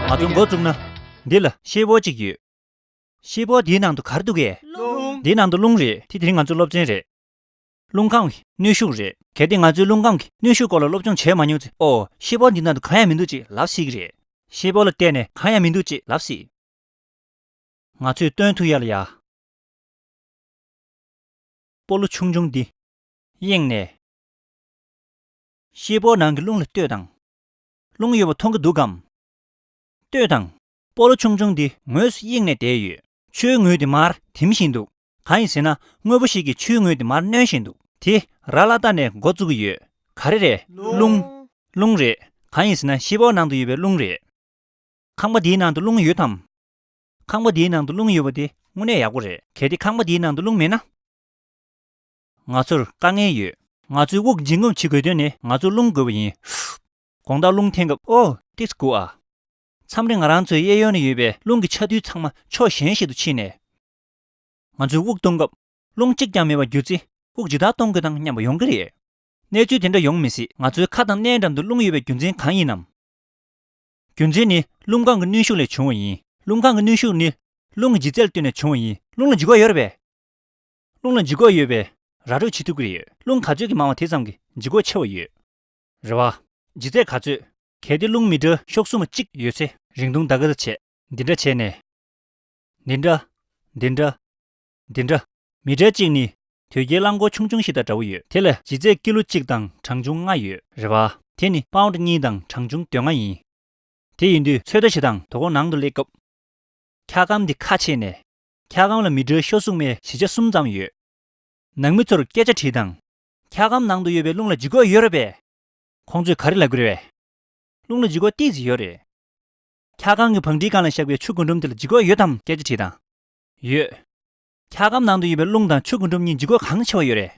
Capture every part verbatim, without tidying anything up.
ང་ཚོ་འགོ་བཙུགས་ན། འདི་ལ་ཤེལ་ཕོར་གཅིག་ཡོད། ཤེལ་ཕོར་འདིའི་ནང་དུ་ག་རེ་འདུག་གས། རླུང་། འདིའི་ནང་དུ་རླུང་རེད། དེ་དེ་རིང་ང་ཚོའི་སློབ་ཚན་རེད། རླུང་ཁམས་ཀྱི་གནོན་ཤུགས་རེད། གལ་ཏེ་ང་ཚོས་རླུང་ཁམས་ཀྱི་གནོན་ཤུགས་སྐོར་ལ་སློབ་སྦྱོང་བྱས་མ་མྱོང་ཚེ། ཨོ། ཤེལ་ཕོར་འདི་ནང་དུ་གང་ཡང་མི་འདུག་ཅེས་ལབ་སྲིད་ཀྱི་རེད། ཤེལ་ཕོར་ལ་བལྟས་ནས་གང་ཡང་མི་འདུག་ཅེས་ལབ་སྲིད། ང་ཚོས་སྟོན་ཐུབ་ཡ་ལ་ཡ། སྤོ་ལོ་ཆུང་ཆུང་འདི་གཡེངས་ནས། ཤེལ་ཕོར་ནང་གི་རླུང་ལ་ལྟོས་དང་། རླུང་ཡོད་པ་མཐོང་གི་འདུག་གམ། ལྟོས་དང་། སྤོ་ལོ་ཆུང་ཆུང་འདི་ངོས་སུ་གཡེངས་ནས་བསྡད་ཡོད། ཆུའི་ངོས་དེ་མར་འཐིམ་བཞིན་འདུག་གང་ཡིན་ཟེར་ན། དངོས་པོ་ཞིག་གིས་ཆུའི་ངོས་དེ་མར་གནོན་བཞིན་འདུག་དེ་ར་ལ་བཏགས་ནས་འགོ་བཙུགས་ཀྱི་ཡོད། ག་རེ་རེད། རླུང་། རླུང་རེད། གང་ཡིན་ཟེར་ན། ཤེལ་ཕོར་ནང་དུ་ཡོད་པའི་རླུང་རེད། ཁང་པ་འདིའི་ནང་དུ་རླུང་ཡོད་དམ། ཁང་པ་འདིའི་ནང་དུ་རླུང་ཡོད་པ་དེ་དངོས་གནས་ཡག་པོ་རེད། གལ་ཏེ་ཁང་པ་འདིའི་ནང་དུ་རླུང་མེད་ན། ང་ཚོར་དཀའ་ངལ་ཡོད། ང་ཚོའི་དབུགས་འབྱིན་རྔུབ་བྱེད་དགོས་དོན་ནི་ང་ཚོར་རླུང་དགོས་པ་ཡིན། དགོང་དག་རླུང་འཐེན་སྐབས། ཨོ། ཏིས་དགོས་ཨ། མཚམས་རེ་ང་རང་ཚོའི་གཡས་གཡོན་ན་ཡོད་པའི་རླུང་གི་ཆ་རྡུལ་ཚང་མ་ཕྱོགས་གཞན་ཞིག་ཏུ་ཕྱིན་ནས། ང་ཚོས་དབུགས་གཏོང་སྐབས་རླུང་གཅིག་ཀྱང་མེད་པར་གྱུར་ཚེ། དབུགས་ཇི་ལྟར་གཏོང་དགོས་དང་སྙམ་པ་ཡོང་གི་རེད། གནས་ཚུལ་དེ་འདྲ་ཡོང་མི་སྲིད། ང་ཚོའི་ཁ་དང་སྣའི་འགྲམ་དུ་རླུང་ཡོད་པའི་རྒྱུ་མཚན་གང་ཡིན་ནམ། རྒྱུ་མཚན་ནི་རླུང་ཁམས་ཀྱི་གནོན་ཤུགས་ལས་བྱུང་བ་ཡིན། རླུང་ཁམས་ཀྱི་གནོན་ཤུགས་ནི་རླུང་གི་ལྗིད་ཚད་ལ་བརྟེན་ནས་བྱུང་བ་ཡིན། རླུང་ལ་ལྗིད་ཁོག་ཡོད་རེད་པས། རླུང་ལ་ལྗིད་ཁོག་ཡོད་པས་ར་སྤྲོད་བྱེད་ཐུབ་ཀྱི་རེད། རླུང་ག་ཚོད་ཀྱིས་མང་བ་དེ་ཙམ་གྱིས་ལྗིད་ཁོག་ཆེ་བ་ཡོད། རེད་བ། ལྗིད་ཚད་ག་ཚོད། གལ་ཏེ་རླུང་མི་ཊར་གཤོག་ཟུང་གཅིག་ཡོད་ཚེ། རིང་ཐུང་ད་ག་ཚོད་བྱས། འདི་འདྲ་བྱས་ནས། འདི་འདྲ། འདི་འདྲ། འདི་འདྲ། མི་ཊར་གཅིག་ནི་དོས་སྐྱེལ་རླངས་འཁོར་ཆུང་ཆུང་ཞིག་དང་འདྲ་བོ་ཡོད། དེ་ལ་ལྗིད་ཚད་ཀི་ལོ་གཅིག་དང་གྲངས་ཆུང་ལྔ་ཡོད། རེད་བ། དེ་ནི་པའུན་ཌི་གཉིས་དང་གྲངས་ཆུང་དོན་ལྔ་ཡིན། དེ་ཡིན་དུས་ཚོད་ལྟ་བྱེད་སྟངས། དོ་དགོང་ནང་དུ་སླེབས་སྐབས། འཁྱག་སྒམ་འདི་ཁ་ཕྱེ་ནས། འཁྱག་སྒམ་ལ་མི་ཊར་གཤོག་ཟུང་མའི་བཞི་ཆ་གསུམ་ཙམ་ཡོད། ནང་མི་ཚོར་སྐད་ཆ་དྲིས་དང་། འཁྱག་སྒམ་ནང་དུ་ཡོད་པའི་རླུང་ལ་ལྗིད་ཁོག་ཡོད་རེད་པས། ཁོང་ཚོས་ག་རེ་ལབ་ཀྱི་རེད་པས། རླུང་ལ་ལྗིད་ཁོག་ཏོག་ཙམ་ཡོད་རེད། འཁྱག་སྒམ་གྱི་བང་སྒྲིག་སྒང་ལ་བཞག་པའི་ཆུ་རྒུན་འབྲུམ་དེ་ལ་ལྗིད་ཁོག་ཡོད་དམ་སྐད་ཆ་དྲིས་དང་། ཡོད། འཁྱག་སྒམ་ནང་དུ་ཡོད་པའི་རླུང་དང་ཆུ་རྒུན་འབྲུམ་གཉིས་ལྗིད་ཁོག་གང་ཆེ་བ་ཡོད་རེད།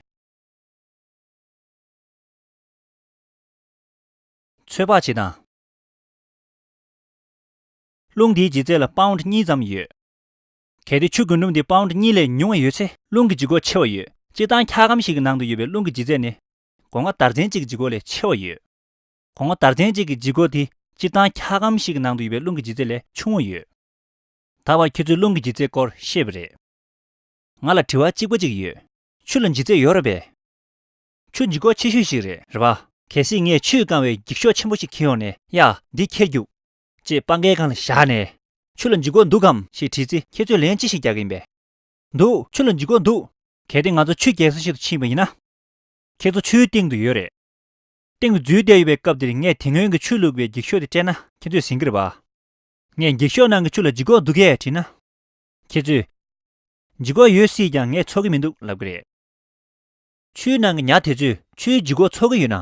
ཚོད་དཔག་བྱེད་དང་། རླུང་འདིའི་ལྗིད་ཚད་ལ་པའུན་ཌི་གཉིས་ཙམ་ཡོད། གལ་ཏེ་ཆུ་རྒུན་འབྲུམ་འདི་པའུན་ཌི་གཉིས་ལས་ཉུང་བ་ཡོད་ཚེ། རླུང་གི་ལྗིད་ཁོག་ཆེ་བ་ཡོད། སྤྱིར་བཏང་འཁྱག་སྒམ་ཞིག་གི་ནང་དུ་ཡོད་པའི་རླུང་གི་ལྗིད་ཚད་ནི། སྒོ་ང་དར་ཚན་གཅིག་གི་ལྗིད་ཁོག་ལས་ཆེ་བ་ཡོད། སྒོ་ང་དར་ཚན་གཅིག་གི་ལྗིད་ཁོག་དེ་སྤྱིར་བཏང་འཁྱག་སྒམ་ཞིག་གི་ནང་དུ་ཡོད་པའི་རླུང་གི་ལྗིད་ཚད་ལས་ཆུང་བ་ཡོད། ད་བར་ཁྱེད་ཚོས་རླུང་གི་ལྗིད་ཚད་སྐོར་ཤེས་པ་རེད། ང་ལ་དྲི་བ་གཅིག་པ་གཅིག་ཡོད། ཆུ་ལ་ལྗིད་ཚད་ཡོད་རེད་པས། ཆུ་ལྗིད་ཁོག་ཆེ་ཤོས་ཤིག་རེད། རེད་པ། གལ་སྲིད་ངས་ཆུས་བཀང་བའི་འགྱིག་ཤོག་ཆེན་པོ་ཞིག་འཁྱེར་ཡོང་ནས། ཡ། འདི་འཁྱེར་རྒྱུགས། ཅེས་པང་ཁའི་སྒང་ལ་བཞག་ནས། ཆུ་ལ་ལྗིད་ཁོག་འདུག་གམ་ཞེས་དྲིས་ཚེ། ཁྱེད་ཚོས་ལན་ཅི་ཞིག་རྒྱག་གི་ཡིན་པས། འདུག་ཆུ་ལ་ལྗིད་ཁོག་འདུག་གལ་ཏེ་ང་ཚོ་ཆུ་རྒྱག་ས་ཞིག་ཏུ་ཕྱིན་པ་ཡིན་ན། ཁྱེད་ཚོ་ཆུའི་སྟེང་དུ་ཡོད་རེད། སྟེང་དུ་འཛུལ་བསྡད་ཡོད་པའི་སྐབས་འདིར་ངས་དེ་སྔོན་གྱི་ཆུ་བླུགས་པའི་འགྱིག་ཤོག་དེ་སྤྲད་ན་ཁྱེད་ཚོས་ཟིན་གྱི་རེད་པ། ངས་འགྱིག་ཤོག་ནང་གི་ཆུ་ལ་ལྗིད་ཁོག་འདུག་གས་དྲིས་ན། ཁྱེད་ཚོས། ལྗིད་ཁོག་ཡོད་སྲིད་ཀྱང་ངས་ཚོར་གྱི་མི་འདུག་ལབ་ཀྱི་རེད། ཆུའི་ནང་གི་ཉ་དེ་ཚོས་ཆུའི་ལྗིད་ཁོག་ཚོར་གྱི་ཡོད་ན།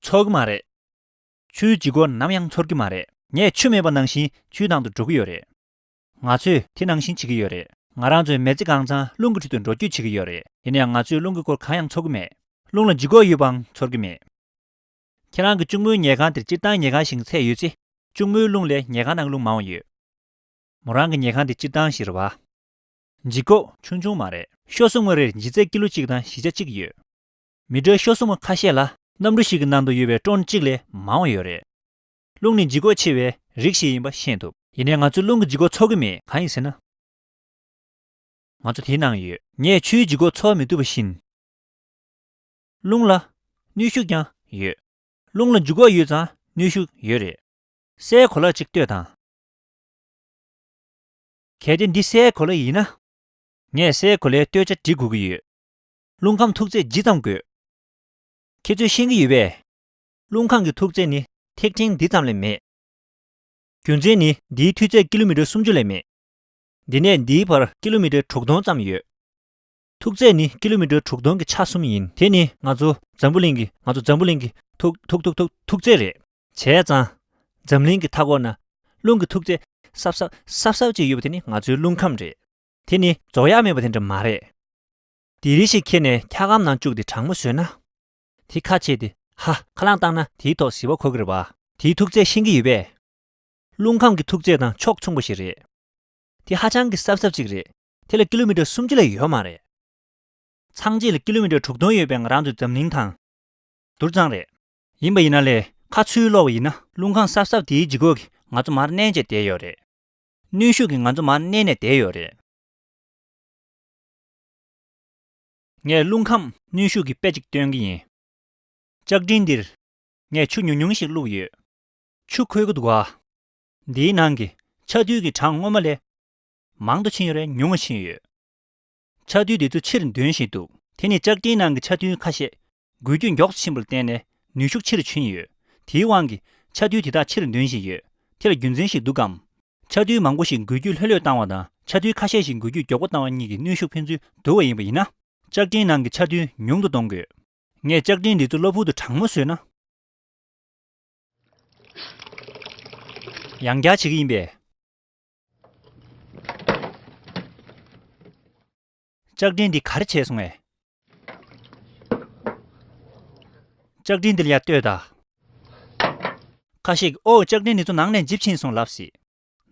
ཚོར་གྱི་མ་རེད། ཆུའི་ལྗིད་ཁོག་ནམ་ཡང་ཚོར་གྱི་མ་རེད། ངས་ཆུ་མེད་པ་ནང་བཞིན་ཆུའི་ནང་དུ་འགྲོ་གི་ཡོད་རེད། ང་ཚོས་དེ་ནང་བཞིན་བྱེད་ཀྱི་ཡོད་རེད། ང་རང་ཚོའི་མི་ཚེ་གང་ཚང་རླུང་གི་ཁྲོད་དུ་འགྲོ་སྐྱོད་བྱེད་ཀྱི་ཡོད་རེད། ཡིན་ནའང་ང་ཚོས་རླུང་གི་སྐོར་གང་ཡང་ཚོར་གྱི་མེད། རླུང་ལ་ལྗིད་ཁོག་ཡོད་པའང་ཚོར་གྱི་མེད། ཁྱེད་རང་གི་གཅུང་མོའི་ཉལ་ཁང་དེར་སྤྱིར་བཏང་ཉལ་ཁང་ཞིག་ཚད་ཡོད་ཚེ། གཅུང་མོའི་རླུང་ལས་ཉལ་ཁང་ནང་གི་རླུང་མང་བ་ཡོད། མོ་རང་གི་ཉལ་ཁང་དེ་སྤྱིར་བཏང་ཞིག་རེད་པ། ལྗིད་ཁོག་ཆུང་ཆུང་མ་རེད། གཤོག་ཟུང་མ་རེར་ལྗིད་ཚད་ཀི་ལོ་གཅིག་དང་བཞི་ཆ་གཅིག་ཡོད། མི་ཊར་གཤོག་ཟུང་མ་ཁ་ཤས་ལ་གནམ་གྲུ་ཞིག་གི་ནང་དུ་ཡོད་པའི་ཊོན་གཅིག་ལས་མང་བ་ཡོད་རེད། རླུང་ནི་ལྗིད་ཁོག་ཆེ་བའི་རིགས་ཤིག་ཡིན་པ་ཤེས་ཐུབ། ཡིན་ནའི་ང་ཚོས་རླུང་གི་ལྗིད་ཁོག་ཚོར་གྱི་མེད། གང་ཡིན་ཟེར་ན། ང་ཚོ་དེའི་ནང་ཡོད། ངས་ཆུའི་ལྗིད་ཁོག་ཚོར་མི་ཐུབ་པ་བཞིན། རླུང་ལ་གནོན་ཤུགས་ཀྱང་ཡོད། རླུང་ལ་ལྗིད་ཁོག་ཡོད་ཙང་གནོན་ཤུགས་ཡོད་རེད། སའི་གོ་ལ་གཅིག་ལྟོས་དང་། གལ་ཏེ་འདི་སའི་གོ་ལ་ཡིན་ན། ངས་སའི་གོ་ལའི་ལྟོས་ཆ་འབྲི་དགོས་ཀྱི་ཡོད། རླུང་ཁམས་མཐུག་ཚད་ཇི་ཙམ་དགོས། ཁྱེད་ཚོས་ཤེས་ཀྱི་ཡོད་པས། རླུང་ཁམས་ཀྱི་མཐུག་ཚད་ནི་ཐིག་ཕྲེང་འདི་ཙམ་ལས་མེད། རྒྱུ་མཚན་ནི་འདིའི་མཐུག་ཚད་ཀི་ལོ་མི་ཊར་སུམ་ཅུ་ལས་མེད། འདི་ནས་འདིའི་བར་ཀི་ལོ་མི་ཊར་དྲུག་སྟོང་ཙམ་ཡོད། མཐུག་ཚད་ནི་ཀི་ལོ་མི་ཊར་དྲུག་སྟོང་གི་ཆ་གསུམ་ཡིན། དེ་ནི་ང་ཚོ་འཛམ་བུ་གླིང་གི་ང་ཚོ་འཛམ་བུ་གླིང་གི་མཐུག་མཐུག་མཐུག་མཐུག་མཐུག་ཚད་རེད། བྱས་ཙང་། འཛམ་གླིང་གི་མཐའ་འཁོར་ན། རླུང་གི་མཐུག་ཚད་སྲབ་སྲབ་སྲབ་སྲབ་ཅིག་ཡོད་པ་དེ་ནི་ང་ཚོའི་རླུང་ཁམས་རེད། དེ་ནི་རྫོགས་ཡག་མེད་པ་དེ་འདྲ་མ་རེད། དེ་རིལ་ཞིག་ཁྱེར་ནས་འཁྱག་སྒམ་ནང་བཅུག་སྟེ་གྲང་མོ་བཟོས་ན། དེ་ཁ་ཕྱེས་ཏེ་ཧ་ཁ་རླངས་བཏང་ན་དེའི་ཐོག་བཟི་བ་འཁོར་གི་རེད་པ། དེའི་མཐུག་ཚད་ཤེས་ཀྱི་ཡོད་པས། རླུང་ཁམས་ཀྱི་མཐུག་ཚད་དང་ཕྱོགས་མཚུངས་པ་ཞིག་རེད། དེ་ཧ་ཅང་གི་སྲབ་སྲབ་ཅིག་རེད། དེ་ལ་ཀི་ལོ་མི་ཊར་སུམ་ཅུ་ལས་ཡོད་མ་རེད། ཚང་གཅིག་ལ་ཀི་ལོ་མི་ཊར་དྲུག་སྟོང་ཡོད་པའི་ང་རང་ཚོའི་འཛམ་གླིང་དང་། དུར་ཙང་རེད། ཡིན་པ་ཡིན་ན་ལས། ཁ་ཚུར་སློག་པ་ཡིན་ན་རླུང་ཁམས་གསར་གསར་དེའི་ལྗིད་ཁོག་གིས་ང་ཚོ་མར་མནན་བྱས་བསྡད་ཡོད་རེད། གནོན་ཤུགས་ཀྱིས་ང་ཚོ་མར་མནན་ནས་བསྡད་ཡོད་རེད། ངས་རླུང་ཁམས་གནོན་ཤུགས་ཀྱི་དཔེ་གཅིག་སྟོན་གྱི་ཡིན། ལྕགས་ཀྲིན་འདིར་ངས་ཆུ་ཉུང་ཉུང་ཞིག་བླུགས་ཡོད། ཆུ་ཁོལ་གྱི་འདུག་ག་འདིའི་ནང་གི་ཆ་རྡུལ་གྱི་གྲངས་སྔོན་མ་ལས་མང་དུ་ཕྱིན་ཡོད་རེད། ཉུང་བ་ཕྱིན་ཡོད། ཆ་རྡུལ་འདི་ཚོ་ཕྱིར་འདོན་བཞིན་འདུག་དེ་ནི་ལྕགས་ཀྲིན་ནང་གི་ཆ་རྡུལ་ཁ་ཤས་འགུལ་སྐྱོད་མགྱོགས་སུ་ཕྱིན་པ་ལ་བརྟེན་ནས་ནུས་ཤུགས་ཆེ་རུ་ཕྱིན་ཡོད། དེའི་དབང་གིས་ཆ་རྡུལ་དེ་དག་ཕྱིར་འདོན་བཞིན་ཡོད། དེ་ལ་རྒྱུ་མཚན་ཞིག་འདུག་གམ། ཆ་རྡུལ་མང་པོ་ཞིག་འགུལ་སྐྱོད་ལྷོད་ལྷོད་བཏང་བ་དང་ཆ་རྡུལ་ཁ་ཤས་ཤིག་འགུལ་སྐྱོད་མགྱོགས་པོ་བཏང་བ་གཉིས་ཀྱི་གནོན་ཤུགས་ཕན་ཚུན་བསྡུར་བ་ཡིན་པ་ཡིན་ན། ལྕགས་ཀྲིན་ནང་གི་ཆ་རྡུལ་ཉུང་དུ་གཏོང་དགོས། ངས་ལྕགས་ཀྲིན་འདི་ཚོ་གློ་བུར་དུ་གྲང་མོ་བཟོས་ན། ཡང་བསྐྱར་བྱེད་ཀྱི་ཡིན་པས། ལྕགས་ཀྲིན་འདི་ག་རེ་བྱས་སོང་ངས། ལྕགས་ཀྲིན་འདི་ལ་ཡར་ལྟོས་དང་། ཁ་ཤས་ཀྱིས་ཨོ་ལྕགས་ཀྲིན་འདི་ཚོ་ནང་ནས་འཇིབ་ཕྱིན་སོང་ལབ་སྲིད།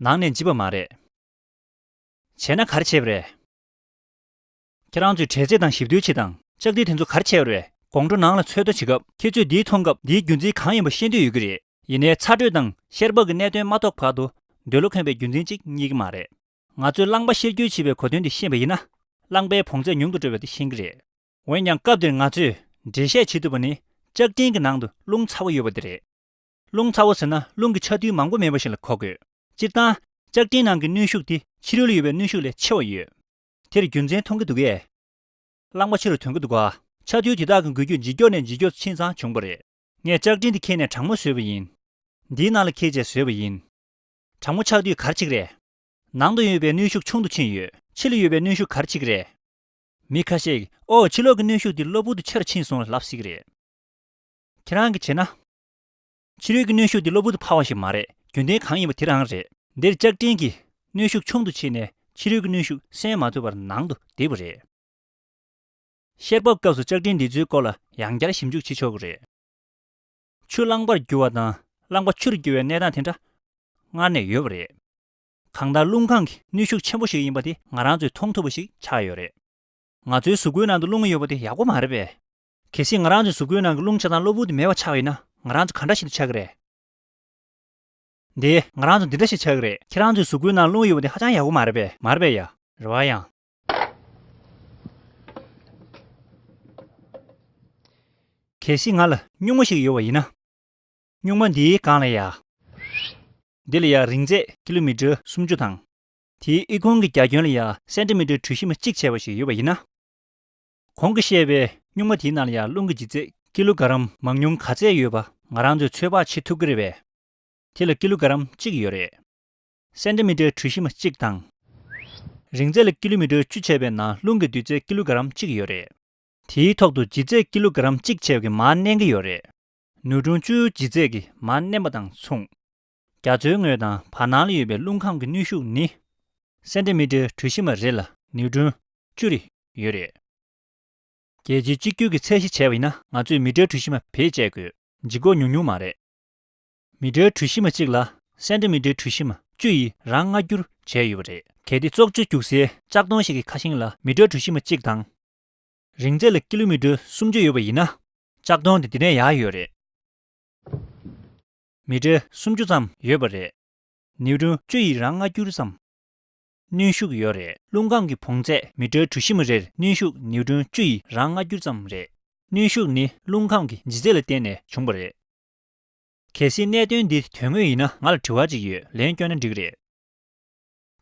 ནང་ནས་འཇིབ་པ་མ་རེད། བྱས་ན་ག་རེ་བྱས་པ་རེད། ཁྱེད་རང་ཚོས་འབྲས་རྩེད་དང་ཞིབ་བརྡོལ་བྱེད་དང་ལྕགས་རིལ་དེ་ཚོ་ག་རེ་བྱས་པ་རེད། དགོང་དྲོ་ནང་ལ་ཚོད་ལྟ་བྱེད་སྐབས་ཁྱེད་ཚོས་འདིའི་མཐོང་སྐབས་འདིའི་རྒྱུ་མཚན་གང་ཡིན་པ་ཤེས་འདོད་ཡོད་ཀྱི་རེད། ཡིན་ནའི་ཚ་དྲོད་དང་བཤེར་འབབ་ཀྱི་གནད་དོན་མ་རྟོགས་བར་དུ་འདོད་བློ་འཁོལ་བའི་རྒྱུ་མཚན་གཅིག་རྙེད་ཀྱི་མ་རེད། ང་ཚོས་རླངས་པ་བཤེར་འགྱུར་བྱེད་པའི་གོ་དོན་དེ་ཤེས་པ་ཡིན་ན། རླངས་པའི་བོངས་ཚད་ཉུང་དུ་འགྲོ་བ་དེ་ཤེས་ཀྱི་རེད། འོན་ཀྱང་སྐབས་འདིར་ང་ཚོས་འགྲེལ་བཤད་བྱེད་ཐུབ་པ་ནི་ལྕགས་ཀྲིན་གྱི་ནང་དུ་རླུང་ཚ་བོ་ཡོད་པ་དེ་རེད། རླུང་ཚ་བོ་ཟེར་ན་རླུང་གི་ཆ་རྡུལ་མང་པོ་མེད་པ་ཞིག་ལ་གོ་དགོས། སྤྱིར་བཏང་། ལྕགས་ཀྲིན་ནང་གི་གནོན་ཤུགས་དེ་ཕྱི་རོལ་ལ་ཡོད་པའི་གནོན་ཤུགས་ལས་ཆེ་བ་ཡོད། དེར་རྒྱུ་མཚན་མཐོང་གི་འདུག་གས། རླངས་པ་ཆེ་རུ་ཐོན་གྱི་འདུག་ག་ཆ་རྡུལ་དེ་དག་གི་འགུལ་སྐྱོད་ལྗིད་མགྱོགས་ནས་ལྗིད་མགྱོགས་ཕྱིན་ཙང་བྱུང་བ་རེད། ངས་ལྕགས་ཀྲིན་དེ་ཁྱེར་ནས་གྲང་མོ་བཟོས་པ་ཡིན། འདིའི་ནང་ལ་འཁྱེར་བྱས་བཟོས་པ་ཡིན། གྲང་མོ་ཆགས་དུས་ག་རེ་བྱེད་ཀྱི་རེད། ནང་དུ་ཡོད་པའི་གནོན་ཤུགས་ཆུང་དུ་ཕྱིན་ཡོད། ཕྱི་ལ་ཡོད་པའི་གནོན་ཤུགས་ག་རེ་བྱེད་ཀྱི་རེད། མི་ཁ་ཤས་ཀྱིས་ཨོ་ཕྱི་ལོགས་ཀྱི་གནོན་ཤུགས་འདི་གློ་བུར་དུ་ཆེ་རུ་ཕྱིན་སོང་ལབ་སྲིད་ཀྱི་རེད། ཁྱེད་རང་གིས་བྱས་ན། ཕྱི་རོལ་གྱི་གནོན་ཤུགས་འདི་གློ་བུར་དུ་འཕར་བ་ཞིག་མ་རེད། རྒྱུ་མཚན་གང་ཡིན་པ་དེ་རང་རེད། འདིར་ལྕགས་ཀྲིན་གྱི་གནོན་ཤུགས་ཆུང་དུ་ཕྱིན་ནས་ཕྱི་རོལ་གྱི་གནོན་ཤུགས་སེལ་མ་ཐུབ་པར་ནང་དུ་བསྡད་པ་རེད། བཤེར་འབབ་སྐབས་སུ་ལྕགས་ཀྲིན་འདི་ཚོའི་སྐོར་ལ་ཡང་བསྐྱར་ཞིབ་འཇུག་བྱེད་ཆོག་གི་རེད། ཆུ་རླངས་པར་འགྱུར་བ་དང་རླངས་པ་ཆུར་འགྱུར་བའི་གནས་སྟངས་དེ་འདྲ་སྔར་ནས་ཡོད་པ་རེད། གང་ལྟར་རླུང་ཁམས་ཀྱི་གནོན་ཤུགས་ཆེན་པོ་ཞིག་ཡིན་པ་དེ་ང་རང་ཚོས་མཐོང་ཐུབ་པ་ཞིག་ཆགས་ཡོད་རེད། ང་ཚོའི་གཟུགས་པོའི་ནང་དུ་རླུང་ཡོད་པ་དེ་ཡག་པོ་མ་རེད་པས། གལ་སྲིད་ང་རང་ཚོའི་གཟུགས་པོའི་ནང་གི་རླུང་ཆ་ཚང་གློ་བུར་དུ་མེད་པ་ཆགས་པ་ཡིན་ན་ང་རང་ཚོ་ག་འདྲ་ཞིག་ཏུ་ཆགས་ཀྱི་རེད། འདི་ང་རང་ཚོ་འདི་འདྲ་ཞིག་ཆགས་ཀྱི་རེད། ཁྱེད་རང་ཚོའི་གཟུགས་པོའི་ནང་རླུང་ཡོད་པ་དེ་ཧ་ཅང་ཡག་པོ་མ་རེད་པས། མ་རེད་པས་ཡ། རེད་བ་ཡང་། གལ་སྲིད་ང་ལ་སྨྱུག་མ་ཞིག་ཡོད་པ་ཡིན་ན། སྨྱུག་མ་འདིའི་སྒང་ལ་ཡ། འདི་ལ་ཡ་རིང་ཚད་ཀི་ལོ་མི་ཊར་སུམ་ཅུ་དང་། དེའི་ཨི་ཁུང་གི་རྒྱ་ཁྱོན་ལ་ཡ་སེན་ཏི་མི་ཊར་གྲུ་བཞི་མ་གཅིག་བྱས་པ་ཞིག་ཡོད་པ་ཡིན་ན། གོང་གི་བཤད་པའི་སྨྱུག་མ་དེའི་ནང་ལ་ཡ་རླུང་གི་ལྗིད་ཚད་ཀི་ལོ་ག་རམ་མང་ཉུང་ག་ཚད་ཡོད་པ་ང་རང་ཚོས་ཚོད་དཔག་བྱེད་ཐུབ་ཀྱི་རེད་པས། དེ་ལ་ཀི་ལོ་ག་རམ་གཅིག་ཡོད་རེད། སེན་ཏི་མི་ཊར་གྲུ་བཞི་མ་གཅིག་དང་། རིང་ཚད་ལ་ཀི་ལོ་མི་ཊར་བཅུ་བྱས་པའི་ནང་རླུང་གི་འདུས་ཚད་ཀི་ལོ་ག་རམ་གཅིག་ཡོད་རེད། དེའི་ཐོག་ཏུ་ལྗིད་ཚད་ཀི་ལོ་ག་རམ་གཅིག་བྱས་པའི་མར་མནན་གྱི་ཡོད་རེད། ནིའུ་ཊོན་བཅུ་ལྗིད་ཚད་ཀྱི་མར་མནན་པ་དང་མཚུངས། རྒྱ་མཚོའི་ངོས་དང་བར་སྣང་ལ་ཡོད་པའི་རླུང་ཁམས་ཀྱི་གནོན་ཤུགས་ནི། སེན་ཏི་མི་ཊར་གྲུ་བཞི་མ་རེ་ལ་ནིའུ་ཊོན་བཅུ་རེ་ཡོད་རེད། རྒྱལ་སྤྱིའི་གཅིག་གྱུར་གྱི་ཚད་གཞི་བྱས་པ་ཡིན་ན་ང་ཚོས་མི་ཊར་གྲུ་བཞི་མ་བེད་སྤྱད་དགོས། ལྗིད་ཁོག་ཉུང་ཉུང་མ་རེད། མི་ཊར་གྲུ་བཞི་མ་གཅིག་ལ་སེན་ཏི་མི་ཊར་གྲུ་བཞི་མ་བཅུ་ཡིས་རང་མངའ་བསྒྱུར་བྱས་ཡོད་པ་རེད། གལ་ཏེ་བཙོག་ཆུ་རྒྱུག་སའི་ལྕགས་དོང་ཞིག་གི་ཁ་ཤིང་ལ་མི་ཊར་གྲུ་བཞི་མ་གཅིག་དང་། རིང་ཚད་ལ་ཀི་ལོ་མི་ཊར་སུམ་ཅུ་ཡོད་པ་ཡིན་ན། ལྕགས་དོང་དེ་འདི་ནས་ཡར་ཡོད་རེད། མི་ཊར་སུམ་ཅུ་ཙམ་ཡོད་པ་རེད། ནིའུ་ཊོན་བཅུ་ཡིས་རང་མངའ་བསྒྱུར་ཙམ། གནོན་ཤུགས་ཡོད་རེད། རླུང་ཁམས་ཀྱི་བོངས་ཚད་མི་ཊར་གྲུ་བཞི་མ་རེར་གནོན་ཤུགས་ནིའུ་ཊོན་བཅུ་ཡིས་རང་མངའ་བསྒྱུར་ཙམ་རེད། གནོན་ཤུགས་ནི་རླུང་ཁམས་ཀྱི་ལྗིད་ཚད་ལ་བརྟེན་ནས་བྱུང་བ་རེད། གལ་སྲིད་གནད་དོན་འདི་དོན་དངོས་ཡིན་ན་ང་ལ་དྲི་བ་ཅིག་ཡོད། ལན་བསྐྱོན་ན་འགྲིག་གི་རེད།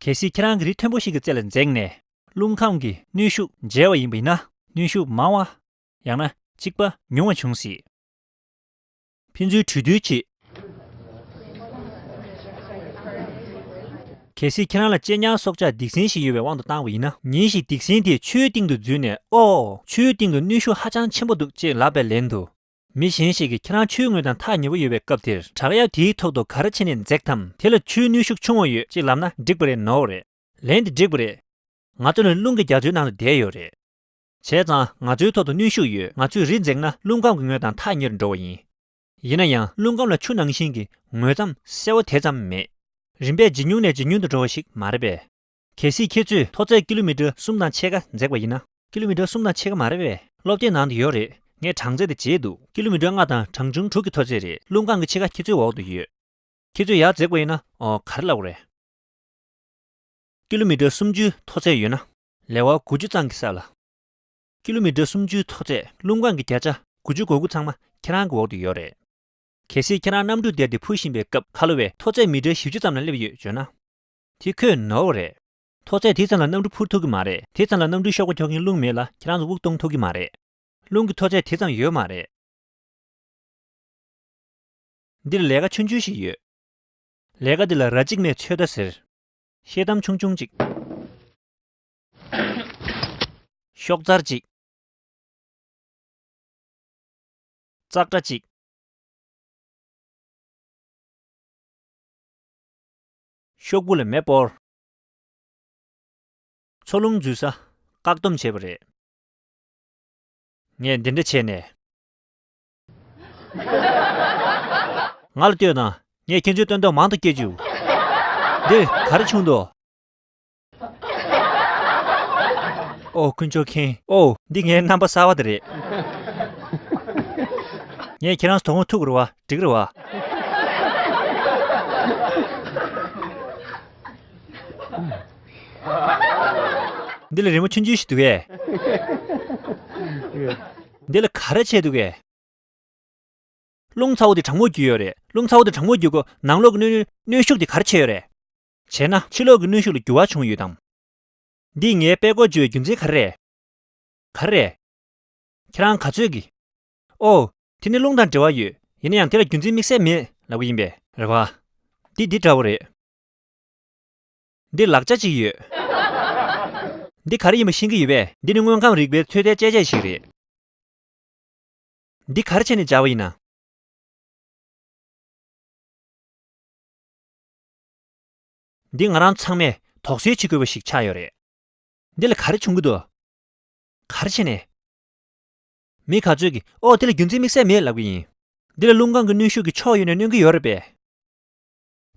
གལ་སྲིད་ཁྱེད་རང་གིས་རི་མཐོན་པོ་ཞིག་གི་རྩེ་ལ་འཛེགས་ནས་རླུང་ཁམས་ཀྱི་གནོན་ཤུགས་འཇལ་བ་ཡིན་པ་ཡིན་ན་གནོན་ཤུགས་མང་བ། ཡང་ན་གཅིག་པ་ཉུང་བ་འབྱུང་སྲིད། ཕན་ཚུན་གྲོས་བསྡུར་བྱེད། གལ་སྲིད་ཁྱེད་རང་ལ་གཅེས་ཉར་སྲོག་ཆགས་སྡིག་སྲིན་ཞིག་ཡོད་པའི་དབང་དུ་བཏང་བ་ཡིན་ན། ཉིན་ཞིག་སྡིག་སྲིན་དེས་ཆུའི་སྟེང་དུ་འཛུལ་ནས་ཨོ། ཆུའི་སྟེང་དུ་གནོན་ཤུགས་ཧ་ཅང་ཆེན་པོ་འདུག་ཅེས་ལབ་པའི་ལན་དུ། མི་གཞན་ཞིག་གིས་ཁྱེད་རང་ཆུའི་ངོས་དང་ཐག་ཉེ་པོ་ཡོད་པའི་སྐབས་དེར་བྲག་གཡབ་དེའི་ཐོག་ཏུ་ག་རེ་བྱས་ནས་འཛེགས་དམ། དེ་ལ་ཆུའི་གནོན་ཤུགས་ཆུང་བ་ཡོད་ཅེས་ལབ་ན་འགྲིག་པ་རེད་ནོར་བ་རེད། ལན་དེ་འགྲིག་པ་རེད། ང་ཚོ་ནི་རླུང་གི་རྒྱ་མཚོའི་ནང་དུ་བསྡད་ཡོད་རེད། བྱས་ཙང་ང་ཚོའི་ཐོག་ཏུ་གནོན་ཤུགས་ཡོད། ང་ཚོས་རི་འཛེགས་ན་རླུང་ཁམས་ཀྱི་ངོས་དང་ཐག་ཉེ་རུ་འགྲོ་བ་ཡིན། ཡིན་ན་ཡང་རླུང་ཁམས་ལ་ཆུ་ནང་བཞིན་གྱི་ངོས་མཚམས་གསལ་བོ་དེ་ཙམ་མེད། རིམ་པས་ཇེ་ཉུང་ནས་ཇེ་ཉུང་དུ་འགྲོ་བ་ཞིག་མ་རེད་པས། གལ་སྲིད་ཁྱེད་ཚོས་མཐོ་ཚད་ཀི་ལོ་མི་ཊར་གསུམ་དང་ཕྱེད་ཀ་འཛེགས་པ་ཡིན་ན། ཀི་ལོ་མི་ཊར་གསུམ་དང་ཕྱེད་ཀ་མ་རེད་པས། སློབ་དེབ་ནང་དུ་ཡོད་རེད། ངས་གྲངས་ཚད་དེ་བརྗེད་འདུག་ཀི་ལོ་མི་ཊར་ལྔ་དང་གྲངས་ཆུང་དྲུག་གི་མཐོ་ཚད་རེད། རླུང་ཁམས་ཀྱི་ཕྱེད་ཀ་ཁྱེད་ཚོའི་འོག་ཏུ་ཡོད། ཁྱེད་ཚོས་ཡར་འཛེགས་པ་ཡིན་ན། ཨོ། ག་རེ་ལབ་དགོས་རེད། ཀི་ལོ་མི་ཊར་སུམ་ཅུའི་མཐོ་ཚད་ཡོད་ན། ལེ་དབར་དགུ་བཅུ་ཙམ་གྱི་ས་ལ། ཀི་ལོ་མི་ཊར་སུམ་ཅུའི་མཐོ་ཚད། རླུང་ཁམས་ཀྱི་བརྒྱ་ཆ་དགུ་བཅུ་གོ་དགུ་ཚང་མ་ཁྱེད་རང་གི་འོག་ཏུ་ཡོད་རེད། གལ་སྲིད་ཁྱེད་རང་གནམ་གྲུ་བསྡད་དེ་འཕུར་བཞིན་པའི་སྐབས་ཁ་ལོ་བས་མཐོ་ཚད་མི་ཊར་བཞི་བཅུ་ཙམ་ལ་སླེབས་ཡོད་བརྗོད་ན། དེ་ཁོས་ནོར་བ་རེད། མཐོ་ཚད་དེ་ཙམ་ལ་གནམ་གྲུ་འཕུར་ཐུབ་ཀྱི་མ་རེད། དེ་ཙམ་ལ་གནམ་གྲུའི་གཤོག་པ་འཁྱོག་མཁན་རླུང་མེད་ལ་ཁྱེད་རང་ཚོ་དབུགས་གཏོང་ཐུབ་ཀྱི་མ་རེད། རླུང་གི་མཐོ་ཚད་དེ་ཙམ་ཡོད་མ་རེད། འདིར་ལས་ཀ་ཆུང་ཆུང་ཞིག་ཡོད། ལས་ཀ་འདི་ལ་ར་གཅིག་ནས་ཚོད་ལྟ་ཟེར། ཤེལ་དམ་ཆུང་ཆུང་གཅིག་ཤོག་ཚར་གཅིག་ཙག་སྒྲ་གཅིག་ཤོག་བུ་ལ་མེ་སྤོར། འཚོ་རླུང་འཛུལ་ས་བཀག་སྡོམ་བྱས་པ་རེད། ངས་འདི་འདྲ་བྱས་ནས། ང་ལ་ལྟོས་དང་། ངས་ཁྱེད་ཚོའི་སྟོན་ཐོག་མང་དུ་སྐྱེལ་རྒྱུ། འདིར་ག་རེ་བྱུང་འདུག་ཨོ། དཀོན་མཆོག་མཁྱེན། ཨོ། འདི་ངའི་རྣམ་པ་གསར་བ་དེ་རེད། ངས་ཁྱེད་རང་ཚོ་དོ་དགོང་ཐུག་རེད་བ། འགྲིག་རེད་བ། འདི་ལ་རི་མོ་ཆུང་ཆུང་ཞིག་འདུག་གས། འདི་ལ་ག་རེ་བྱས་འདུག་གས། རླུང་ཚ་བོ་དེ་གྲང་མོར་གྱུར་ཡོད་རེད། རླུང་ཚ་བོ་དེ་གྲང་མོར་གྱུར་གོ་ནང་ལོགས་ཀྱི་གནོན་གནོན་ཤུགས་དེ་ག་རེ་བྱས་ཡོད་རེད། བྱས་ན་ཕྱི་ལོགས་ཀྱི་གནོན་ཤུགས་ལ་འགྱུར་བ་བྱུང་ཡོད་དམ། འདིས་ངའི་པད་ཀོག་འགྱུར་བའི་རྒྱུ་མཚན་ག་རེ་རེད། ག་རེ་རེད། ཁྱེད་རང་ག་ཚོད་ཀྱིས། ཨོ། དེ་ནི་རླུང་དང་འབྲེལ་བ་ཡོད། ཡིན་ན་ཡང་དེ་ལ་རྒྱུ་མཚན་དམིགས་བསལ་མེད་ལབ་ཀྱི་ཡིན་པས། རེད་བ། འདི་འདི་འདྲ་བོ་རེད། འདི་ལག་ཆ་གཅིག་ཡོད། འདི་ག་རེ་ཡིན་པ་ཤེས་ཀྱི་ཡོད་པས། འདི་ནི་དངོས་ཁམས་རིག་པའི་ཚོད་ལྟའི་དཔྱད་ཆས་ཤིག་རེད། འདི་ག་རེ་བྱས་ནས་སྦྱར་བ་ཡིན་ན། འདི་ང་རང་ཚང་མས་དོགས་སེལ་བྱེད་དགོས་པ་ཞིག་ཆགས་ཡོད་རེད། འདི་ལ་ག་རེ་བྱུང་གི་འདུག་ག་རེ་བྱས་ནས། མི་ག་ཚོད་ཀྱིས་ཨོ་དེ་ལ་རྒྱུ་མཚན་དམིགས་བསལ་མེད་ལབ་ཀྱི་ཡིན། འདི་ལ་རླུང་ཁམས་ཀྱི་གནོན་ཤུགས་ཀྱི་ཕྱོགས་ཡོད་ནས་གནོན་གྱི་ཡོད་རེད་པས།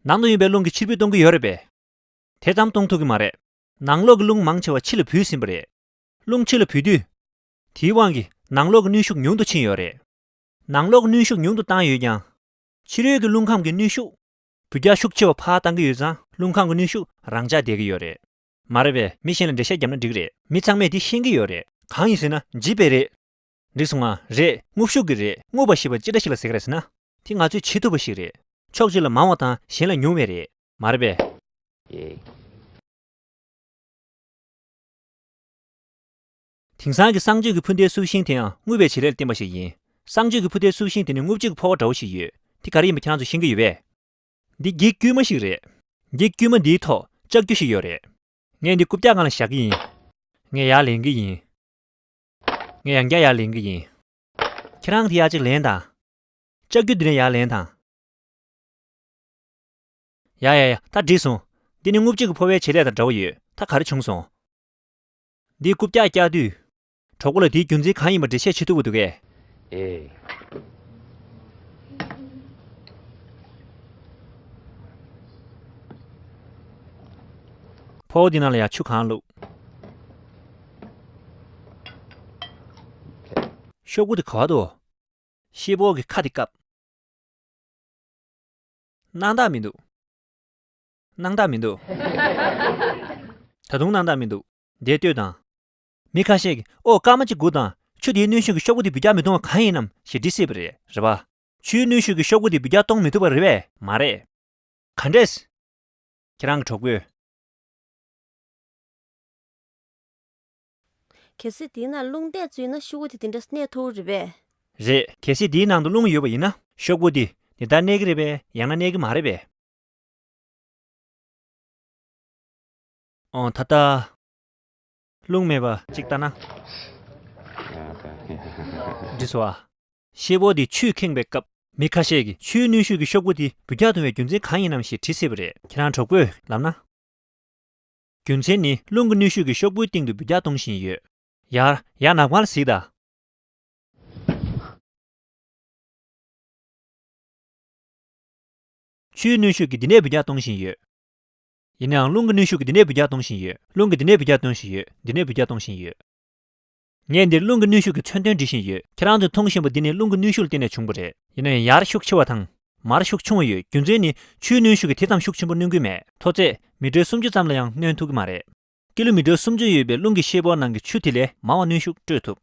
ནང་དུ་ཡོད་པའི་རླུང་གིས་ཕྱིར་འབུད་གཏོང་གི་ཡོད་རེད་པས། དེ་ཙམ་གཏོང་ཐུབ་ཀྱི་མ་རེད། ནང་ལོགས་ཀྱི་རླུང་མང་ཆེ་བ་ཕྱི་ལ་བུད་ཟིན་པ་རེད། རླུང་ཕྱི་ལ་བུད་དུས། དེའི་དབང་གིས་ནང་ལོགས་ཀྱི་གནོན་ཤུགས་ཉུང་དུ་ཕྱིན་ཡོད་རེད། ནང་ལོགས་ཀྱི་གནོན་ཤུགས་ཉུང་དུ་བཏང་ཡོད་ཀྱང་། ཕྱི་རོལ་གྱི་རླུང་ཁམས་ཀྱི་གནོན་ཤུགས་འབུད་རྒྱག་ཤུགས་ཆེ་བ་ཕར་བཏང་གི་ཡོད་ཙང་རླུང་ཁམས་ཀྱི་གནོན་ཤུགས་རང་འཇགས་བསྡད་ཀྱི་ཡོད་རེད། མ་རེད་པས། མི་གཞན་ལ་འགྲེལ་བཤད་བརྒྱབ་ན་འགྲིག་རེད། མི་ཚང་མས་དེ་ཤེས་ཀྱི་ཡོད་རེད། གང་ཡིན་ཟེར་ན་འཇིབ་པའི་རེད། འགྲིག་སོང་ང་། རེད། རྔུལ་ཤུགས་ཀྱི་རེད། རྔུབ་པ་ཞེས་པ་ཅི་འདྲ་ཞིག་ལ་ཟེར་གི་རེད་ཟེར་ན། དེ་ང་ཚོས་བྱེད་ཐུབ་པ་ཞིག་རེད། ཕྱོགས་གཅིག་ལ་མང་བ་དང་གཞན་ལ་ཉུང་བས་རེད། མ་རེད་པས། ཡེ། དེང་སང་གི་གསང་སྤྱོད་ཀྱི་འཕུར་མདེལ་སུབ་ཤིང་དེའང་རྔུབ་པའི་བྱེད་ལས་ལ་བརྟེན་པ་ཞིག་ཡིན། གསང་སྤྱོད་ཀྱི་འཕུར་མདེལ་སུབ་ཤིང་དེ་ནི་རྔུབ་བྱེད་ཀྱི་ཕོར་པ་འདྲ་བོ་ཞིག་ཡོད། དེ་ག་རེ་ཡིན་པ་ཁྱེད་རང་ཚོ་ཤེས་ཀྱི་ཡོད་པས། འདི་འགྱིག་དཀྱུས་མ་ཞིག་རེད། འགྱིག་དཀྱུས་མ་འདིའི་ཐོག་ལྕགས་ཀྱུ་ཞིག་ཡོད་རེད། ངས་འདི་རྐུབ་བཀྱག་སྒང་ལ་བཞག་གི་ཡིན། ངས་ཡར་ལེན་གྱི་ཡིན། ངས་ཡང་བསྐྱར་ཡར་ལེན་གྱི་ཡིན། ཁྱེད་རང་གིས་ཡར་གཅིག་ལེན་དང་། ལྕགས་ཀྱུ་འདི་ནས་ཡར་ལེན་དང་། ཡ་ཡ་ཡ། ད་འགྲིག་སོང་། འདི་ནི་རྔུབ་བྱེད་ཀྱི་ཕོར་པའི་བྱེད་ལས་དང་འདྲ་བོ་ཡོད། ད་ག་རེ་བྱུང་སོང་། འདིའི་རྐུབ་བཀྱག་བཀྱག་དུས། གྲོགས་པོ་ལ་དེའི་རྒྱུ་མཚན་གང་ཡིན་པ་འགྲེལ་བཤད་བྱེད་ཐུབ་པ་འདུག་གས། ཨེ། ཕོར་པ་འདི་ནང་ལ་ཡང་ཆུ་གང་བླུགས། ཤོག་བུ་དེ་ག་བར་འདུག་ཤེལ་ཕོར་གྱི་ཁ་དེ་བཀབ། སྣང་དག་མི་འདུག་སྣང་དག་མི་འདུག་ད་དུང་སྣང་དག་མི་འདུག་འདིར་ལྟོས་དང་། མི་ཁ་ཤས་ཀྱིས་ཨོ་སྐར་མ་གཅིག་སྒུག་དང་། ཆུ་དེའི་གནོན་ཤུགས་ཀྱིས་ཤོག་བུ་དེ་འབུད་རྒྱག་མི་གཏོང་བ་གང་ཡིན་ནམ་ཞེས་འདྲི་སྲིད་པ་རེད། རེད་པ། ཆུའི་གནོན་ཤུགས་ཀྱིས་ཤོག་བུ་དེ་འབུད་རྒྱག་གཏོང་མི་ཐུབ་པ་རེད་པས། མ་རེད། ག་འདྲས། ཁྱེད་རང་གི་གྲོགས་པོས། གལ་སྲིད་དེའི་ནང་རླུང་གཏད་བཅུག་ན་ཤོག་བུ་དེ་དེ་འདྲ་གནས་ཐུབ་རེད་པས། རེད། གལ་སྲིད་དེའི་ནང་དུ་རླུང་ཡོད་པ་ཡིན་ན་ཤོག་བུ་དེ་འདི་ལྟར་གནས་ཀྱི་རེད་པས། ཡང་ན་གནས་ཀྱི་མ་རེད་པས། ཨོ་ད་ལྟ། རླུང་མེད་པ་གཅིག་ལྟ་ན། འགྲིག་སོང་ཨ། ཤེལ་ཕོར་དེ་ཆུས་ཁེངས་པའི་སྐབས་མི་ཁ་ཤས་ཀྱིས་ཆུའི་གནོན་ཤུགས་ཀྱིས་ཤོག་བུ་དེ་འབུད་རྒྱག་ཐུབ་པའི་རྒྱུ་མཚན་གང་ཡིན་ནམ་ཞེས་དྲིས་སྲིད་པ་རེད། ཁྱེད་རང་གྲོགས་པོས་ལབ་ན། རྒྱུ་མཚན་ནི་རླུང་གི་གནོན་ཤུགས་ཀྱིས་ཤོག་བུའི་སྟེང་དུ་འབུད་རྒྱག་གཏོང་བཞིན་ཡོད། ཡར་ཡར་ནག་པར་གཟིགས་དང་། ཆུའི་གནོན་ཤུགས་ཀྱིས་འདི་ནས་འབུད་རྒྱག་གཏོང་བཞིན་ཡོད། ཡིན་ནའང་རླུང་གི་གནོན་ཤུགས་ཀྱིས་འདི་ནས་འབུད་རྒྱག་གཏོང་བཞིན་ཡོད། རླུང་གིས་འདི་ནས་འབུད་རྒྱག་གཏོང་བཞིན་ཡོད། འདི་ནས་འབུད་རྒྱག་གཏོང་བཞིན་ཡོད། ངས་འདིར་རླུང་གི་གནོན་ཤུགས་ཀྱི་མཚོན་དོན་འབྲི་བཞིན་ཡོད། ཁྱེད་རང་ཚོས་མཐོང་བཞིན་པ་འདི་ནི་རླུང་གི་གནོན་ཤུགས་ལ་བརྟེན་ནས་བྱུང་བ་རེད། ཡིན་ན་ཡང་ཡར་ཤུགས་ཆེ་བ་དང་། མར་ཤུགས་ཆུང་བ་ཡོད། རྒྱུ་མཚན་ནི་ཆུའི་གནོན་ཤུགས་ཀྱིས་དེ་ཙམ་ཤུགས་ཆེན་པོ་གནོན་གྱི་མེད། མཐོ་ཚད་མི་ཊར་སུམ་ཅུ་ཙམ་ལ་ཡང་གནོན་ཐུབ་ཀྱི་མ་རེད། ཀི་ལོ་མི་ཊར་སུམ་ཅུ་ཡོད་པའི་རླུང་གི་ཤེལ་ཕོར་ནང་གི་ཆུ་དེ་ལས་མང་བ་གནོན་ཤུགས་སྤྲོད་ཐུབ།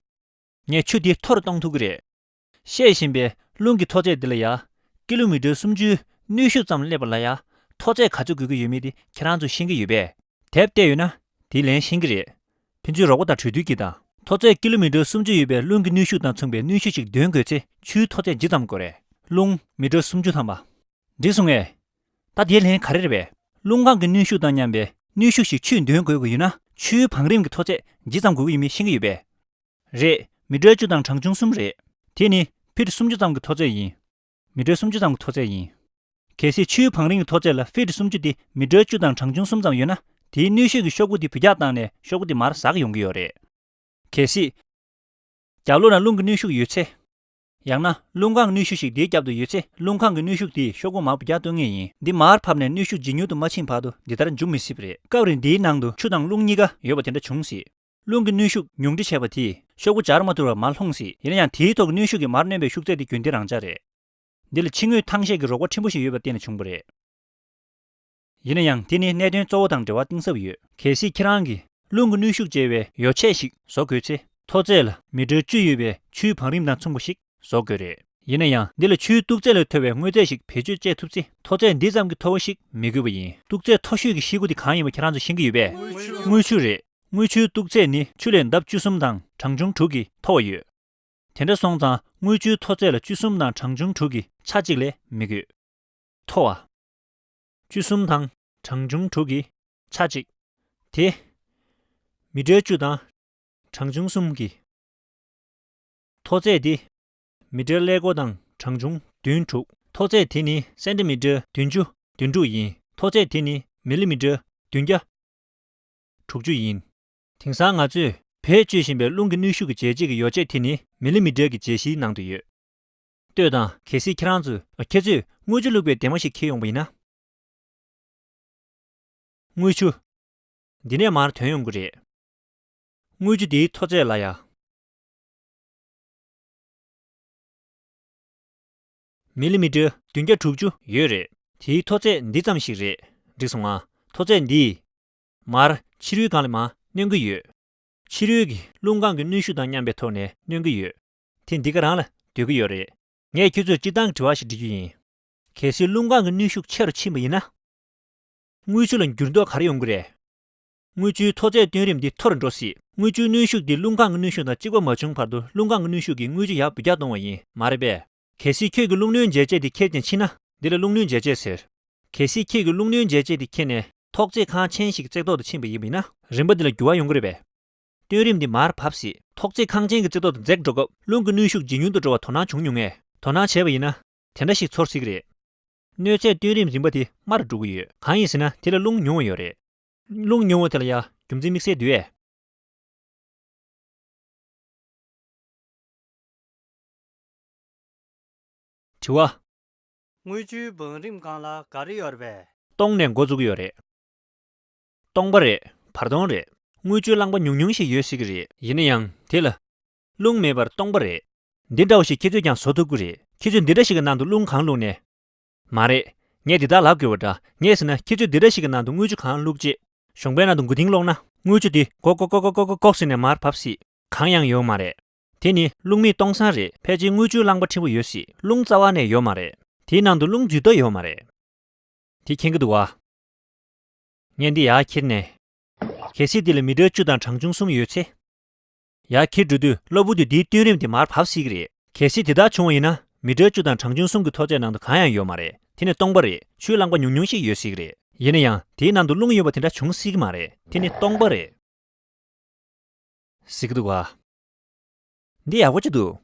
ངས་ཆུ་དེ་མཐོ་རུ་གཏོང་ཐུབ་ཀྱི་རེད། བཤད་བཞིན་པའི་རླུང་གི་མཐོ་ཚད་འདི་ལ་ཡ། ཀི་ལོ་མི་ཊར་སུམ་ཅུའི་གནོན་ཤུགས་ཙམ་སླེབས་པ་ལ་ཡ། མཐོ་ཚད་ག་ཚོད་དགོས་ཀྱི་ཡོད་མེད་དེ་ཁྱེད་རང་ཚོས་ཤེས་ཀྱི་ཡོད་པས། དེབ་བལྟས་ཡོད་ན། དེ་ལན་ཤེས་ཀྱི་རེད། ཕན་ཚུན་རོགས་པ་དང་གྲོས་བསྡུར་གྱིས་དང་། མཐོ་ཚད་ཀི་ལོ་མི་ཊར་སུམ་ཅུ་ཡོད་པའི་རླུང་གི་གནོན་ཤུགས་དང་མཚུངས་པའི་གནོན་ཤུགས་ཤིག་འདོན་དགོས་ཚེ་ཆུའི་མཐོ་ཚད་ཇི་ཙམ་དགོས་རེད། རླུང་མི་ཊར་སུམ་ཅུ་ཐམ་པ། འགྲིག་སོང་ངས། ད་དེའི་ལན་ག་རེ་རེད་པས། རླུང་ཁམས་ཀྱི་གནོན་ཤུགས་དང་མཉམ་པའི་གནོན་ཤུགས་ཤིག་ཆུས་འདོན་དགོས་ཀྱི་ཡོད་ན། ཆུའི་བང་རིམ་གྱི་མཐོ་ཚད་ཇི་ཙམ་དགོས་ཀྱི་ཡོད་མེད་ཤེས་ཀྱི་ཡོད་པས། རེད། མི་ཊར་བཅུ་དང་གྲངས་ཆུང་གསུམ་རེད། དེ་ནི་ཕིཊ་སུམ་ཅུ་ཙམ་གྱི་མཐོ་ཚད་ཡིན། མི་ཊར་སུམ་ཅུ་ཙམ་གྱི་མཐོ་ཚད་ཡིན། གལ་སྲིད་ཆུའི་བང་རིམ་གྱི་མཐོ་ཚད་ལ་ཕིཊ་སུམ་ཅུ་དེ་མི་ཊར་བཅུ་དང་གྲངས་ཆུང་གསུམ་ཙམ་ཡོད་ན། དེའི་གནོན་ཤུགས་ཀྱིས་ཤོག་བུ་དེ་འབུད་རྒྱག་བཏང་ནས་ཤོག་བུ་དེ་མར་ཟག་ཡོང་གི་ཡོད་རེད། གལ་སྲིད། རྒྱབ་ལོགས་ན་རླུང་གི་གནོན་ཤུགས་ཡོད་ཚེ། ཡང་ན་རླུང་ཁམས་གནོན་ཤུགས་ཤིག་དེའི་རྒྱབ་ཏུ་ཡོད་ཚེ། རླུང་ཁམས་ཀྱི་གནོན་ཤུགས་དེས་ཤོག་བུ་མར་འབུད་རྒྱག་གཏོང་ངེས་ཡིན། འདི་མར་བབས་ནས་གནོན་ཤུགས་ཇེ་ཉུང་དུ་མ་ཕྱིན་བར་དུ་འདི་ལྟར་མཇུག་མི་སྲིད་པ་རེད། སྐབས་རེ་འདིའི་ནང་དུ་ཆུ་དང་རླུང་གཉིས་ཀ་ཡོད་པ་དེ་འདྲ་བྱུང་སྲིད། རླུང་གི་གནོན་ཤུགས་ཉུང་འཕྲི་བྱས་པ་དེས་ཤོག་བུ་འབྱར་མ་ཐུབ་པར་མར་ལྷུང་སྲིད། ཡིན་ན་ཡང་དེའི་ཐོག་གི་གནོན་ཤུགས་ཀྱིས་མར་གནོན་པའི་ཤུགས་ཚད་དེ་རྒྱུན་ལྡན་རང་འཇགས་རེད། འདི་ལ་ཕྱི་ངོས་ཐང་ཤད་ཀྱི་རོགས་པ་ཕྲན་བུ་ཞིག་ཡོད་པར་བརྟེན་ནས་བྱུང་བ་རེད། ཡིན་ན་ཡང་དེ་ནི་གནད་དོན་གཙོ་བོ་དང་འབྲེལ་བ་གཏིང་ཟབ་ཡོད། གལ་སྲིད་ཁྱེད་རང་གིས་རླུང་གི་གནོན་ཤུགས་འཇལ་བའི་ཡོ་བྱད་ཞིག་བཟོ་དགོས་ཚེ། མཐོ་ཚད་ལ་མི་ཊར་བཅུ་ཡོད་པའི་ཆུའི་བང་རིམ་དང་མཚུངས་པ་ཞིག་བཟོ་དགོས་རེད། ཡིན་ན་ཡང་འདི་ལ་ཆུའི་སྟུག་ཚད་ལས་མཐོ་བའི་དངོས་རྫས་ཤིག་བེད་སྤྱོད་བྱེད་ཐུབ་ཚེ། མཐོ་ཚད་འདི་ཙམ་གྱི་མཐོ་བ་ཞིག་མི་དགོས་པ་ཡིན། སྟུག་ཚད་མཐོ་ཤོས་ཀྱི་ཤེལ་སྒོ་དེ་གང་ཡིན་པ་ཁྱེད་རང་ཚོས་ཤེས་ཀྱི་ཡོད་པས། དངུལ་ཆུ་རེད། དངུལ་ཆུའི་སྟུག་ཚད་ནི་ཆུ་ལས་ལྡབ་བཅུ་གསུམ་དང་གྲངས་ཆུང་དྲུག་གིས་མཐོ་བ་ཡོད། དེ་འདྲ་སོང་ཙང་དངུལ་ཆུའི་མཐོ་ཚད་ལ་བཅུ་གསུམ་དང་གྲངས་ཆུང་དྲུག་གི་ཆ་གཅིག་ལས་མི་དགོས། མཐོ་བ། བཅུ་གསུམ་དང་གྲངས་ཆུང་དྲུག་གི་ཆ་གཅིག་དེ། མི་ཊར་བཅུ་དང་གྲངས་ཆུང་གསུམ་གྱི། མཐོ་ཚད་དེ། མི་ཊར་ཀླད་ཀོར་དང་གྲངས་ཆུང་བདུན་དྲུག་མཐོ་ཚད་དེ་ནི་སེན་ཏི་མི་ཊར་བདུན་ཅུ་དོན་དྲུག་ཡིན། མཐོ་ཚད་དེ་ནི་མི་ལི་མི་ཊར་བདུན་བརྒྱ། དྲུག་ཅུ་ཡིན། དེང་སང་ང་ཚོས་བེད་སྤྱོད་བཞིན་པའི་རླུང་གི་གནོན་ཤུགས་ཀྱི་འཇལ་བྱེད་ཀྱི་ཡོ་བྱད་དེ་ནི་མི་ལི་མི་ཊར་གྱི་འཇལ་གཞིའི་ནང་དུ་ཡོད། ལྟོས་དང་། གལ་སྲིད་ཁྱེད་རང་ཚོས། ཁྱེད་ཚོས་དངུལ་ཆུ་བླུགས་པའི་སྡེར་མ་ཞིག་འཁྱེར་ཡོང་པ་ཡིན་ན། དངུལ་ཆུ། འདི་ནས་མར་ཐོན་ཡོང་གི་རེད། དངུལ་ཆུ་འདིའི་མཐོ་ཚད་ལ་ཡ། མི་ལི་མི་ཊར་བདུན་བརྒྱ་དྲུག་ཅུ་ཡོད་རེད། དེའི་མཐོ་ཚད་འདི་ཙམ་ཞིག་རེད། འགྲིག་སོང་ང་། མཐོ་ཚད་འདིས། མར་ཕྱི་རོལ་སྒང་ལ་མར་གནོན་གྱི་ཡོད། ཕྱི་རོལ་གྱི་རླུང་ཁམས་ཀྱི་གནོན་ཤུགས་དང་མཉམ་པའི་ཐོག་ནས་གནོན་གྱི་ཡོད། དེ་འདི་ག་རང་ལ་སྡོད་ཀྱི་ཡོད་རེད། ངས་ཁྱོད་ཚོར་སྤྱིར་བཏང་གི་དྲི་བ་ཞིག་འདྲི་རྒྱུ་ཡིན། གལ་སྲིད་རླུང་ཁམས་ཀྱི་གནོན་ཤུགས་ཆེ་རུ་ཕྱིན་པ་ཡིན་ན། དངུལ་ཆུ་ལ་འགྱུར་ལྡོག་ག་རེ་ཡོང་གི་རེད། དངུལ་ཆུའི་མཐོ་ཚད་བཏོན་རིམ་འདི་མཐོ་རུ་འགྲོ་སྲིད། དངུལ་ཆུའི་གནོན་ཤུགས་འདི་རླུང་ཁམས་ཀྱི་གནོན་ཤུགས་དང་གཅིག་པ་མ་བྱུང་བར་དུ་རླུང་ཁམས་ཀྱི་གནོན་ཤུགས་ཀྱིས་དངུལ་ཆུ་ཡར་འབུད་རྒྱག་གཏོང་བ་ཡིན། མ་རེད་པས། གལ་སྲིད་ཁྱོད་ཀྱིས་རླུང་གནོན་འཇལ་ཆས་དེ་འཁྱེར་ཅིང་ཕྱིན་ན། འདི་ལ་རླུང་གནོན་འཇལ་ཆས་ཟེར། གལ་སྲིད་ཁྱེད་ཀྱིས་རླུང་གནོན་འཇལ་ཆས་དེ་འཁྱེར་ནས་ཐོག་བརྩེགས་ཁང་ཆེན་ཞིག་གི་བརྩེགས་ཐོག་ཏུ་ཕྱིན་པ་ཡིན་པ་ཡིན་ན། རིམ་པ་འདི་ལ་འགྱུར་བ་ཡོང་གི་རེད་པས། བཏོན་རིམ་འདི་མར་བབས་སྲིད། ཐོག་བརྩེགས་ཁང་ཆེན་གྱི་བརྩེགས་ཐོག་ཏུ་འཛེགས་འགྲོ་སྐབས་རླུང་གི་གནོན་ཤུགས་ཇེ་ཉུང་དུ་འགྲོ་བར་དོ་སྣང་བྱུང་མྱོང་ངས། དོ་སྣང་བྱས་པ་ཡིན་ན། དེ་འདྲ་ཞིག་ཚོར་སྲིད་ཀྱི་རེད། གནོད་འཚེ་བཏོན་རིམ་རིམ་པ་དེ་དམའ་རུ་འགྲོ་གི་ཡོད། གང་ཡིན་ཟེར་ན་དེ་ལ་རླུང་ཉུང་བ་ཡོད་རེད། རླུང་ཉུང་བ་དེ་ལ་ཡ་རྒྱུ་མཚན་དམིགས་བསལ་འདུག་གས། དྲི་བ། དངུལ་ཆུའི་བང་རིམ་སྒང་ལ་ག་རེ་ཡོད་རེད་པས། སྟོང་ནས་འགོ་བཙུགས་ཀྱི་ཡོད་རེད། སྟོང་པ་རེད། བར་སྟོང་རེད། དངུལ་ཆུའི་རླངས་པ་ཉུང་ཉུང་ཞིག་ཡོད་སྲིད་ཀྱི་རེད། ཡིན་ན་ཡང་དེ་ལ་རླུང་མེད་པར་སྟོང་པ་རེད། འདི་འདྲ་བ་ཞིག་ཁྱེད་ཚོས་ཀྱང་བཟོ་ཐུབ་ཀྱི་རེད། ཁྱེད་ཚོས་འདི་འདྲ་ཞིག་གི་ནང་དུ་རླུང་གང་བླུགས་ནས། མ་རེད། ངས་འདི་དག་ལབ་དགོས་པ་འདྲ། ངས་ཟེར་ན་ཁྱེད་ཚོས་འདི་འདྲ་ཞིག་གི་ནང་དུ་དངུལ་ཆུ་གང་བླུགས་རྗེས། གཞོང་པའི་ནང་དུ་མགོ་རྟིང་སློག་ན། དངུལ་ཆུ་དེ་ཀོག་ཀོག་ཟེར་ནས་མར་བབས་སྲིད། གང་ཡང་ཡོད་མ་རེད། དེ་ནི་རླུང་མེད་སྟོང་སང་རེད། ཕལ་ཆེར་དངུལ་ཆུའི་རླངས་པ་ཕྲན་བུ་ཡོད་སྲིད། རླུང་རྩ་བ་ནས་ཡོད་མ་རེད། དེའི་ནང་དུ་རླུང་འཛུལ་ཐབས་ཡོད་མ་རེད། དེ་མཁྱེན་གྱི་འདུག་བ། ངས་འདི་ཡར་ཁྱེར་ནས། གལ་སྲིད་དེ་ལ་མི་ཊར་བཅུ་དང་གྲངས་ཆུང་གསུམ་ཡོད་ཚེ། ཡར་ཁྱེར་འགྲོ་དུས་གློ་བུར་དུ་འདིའི་བཏོན་རིམ་དེ་མར་བབས་སྲིད་ཀྱི་རེད། གལ་སྲིད་དེ་ལྟར་བྱུང་བ་ཡིན་ན། མི་ཊར་བཅུ་དང་གྲངས་ཆུང་གསུམ་གྱི་མཐོ་ཚད་ནང་དུ་གང་ཡང་ཡོད་མ་རེད། དེ་ནི་སྟོང་པ་རེད། ཆུའི་རླངས་པ་ཉུང་ཉུང་ཞིག་ཡོད་སྲིད་ཀྱི་རེད། ཡིན་ན་ཡང་དེའི་ནང་དུ་རླུང་ཡོད་པ་དེ་འདྲ་བྱུང་སྲིད་ཀྱི་མ་རེད། དེ་ནི་སྟོང་པ་རེད། གཟིགས་ཀྱི་འདུག་ག། འདི་ཡག་པོ་ཅིག་འདུག།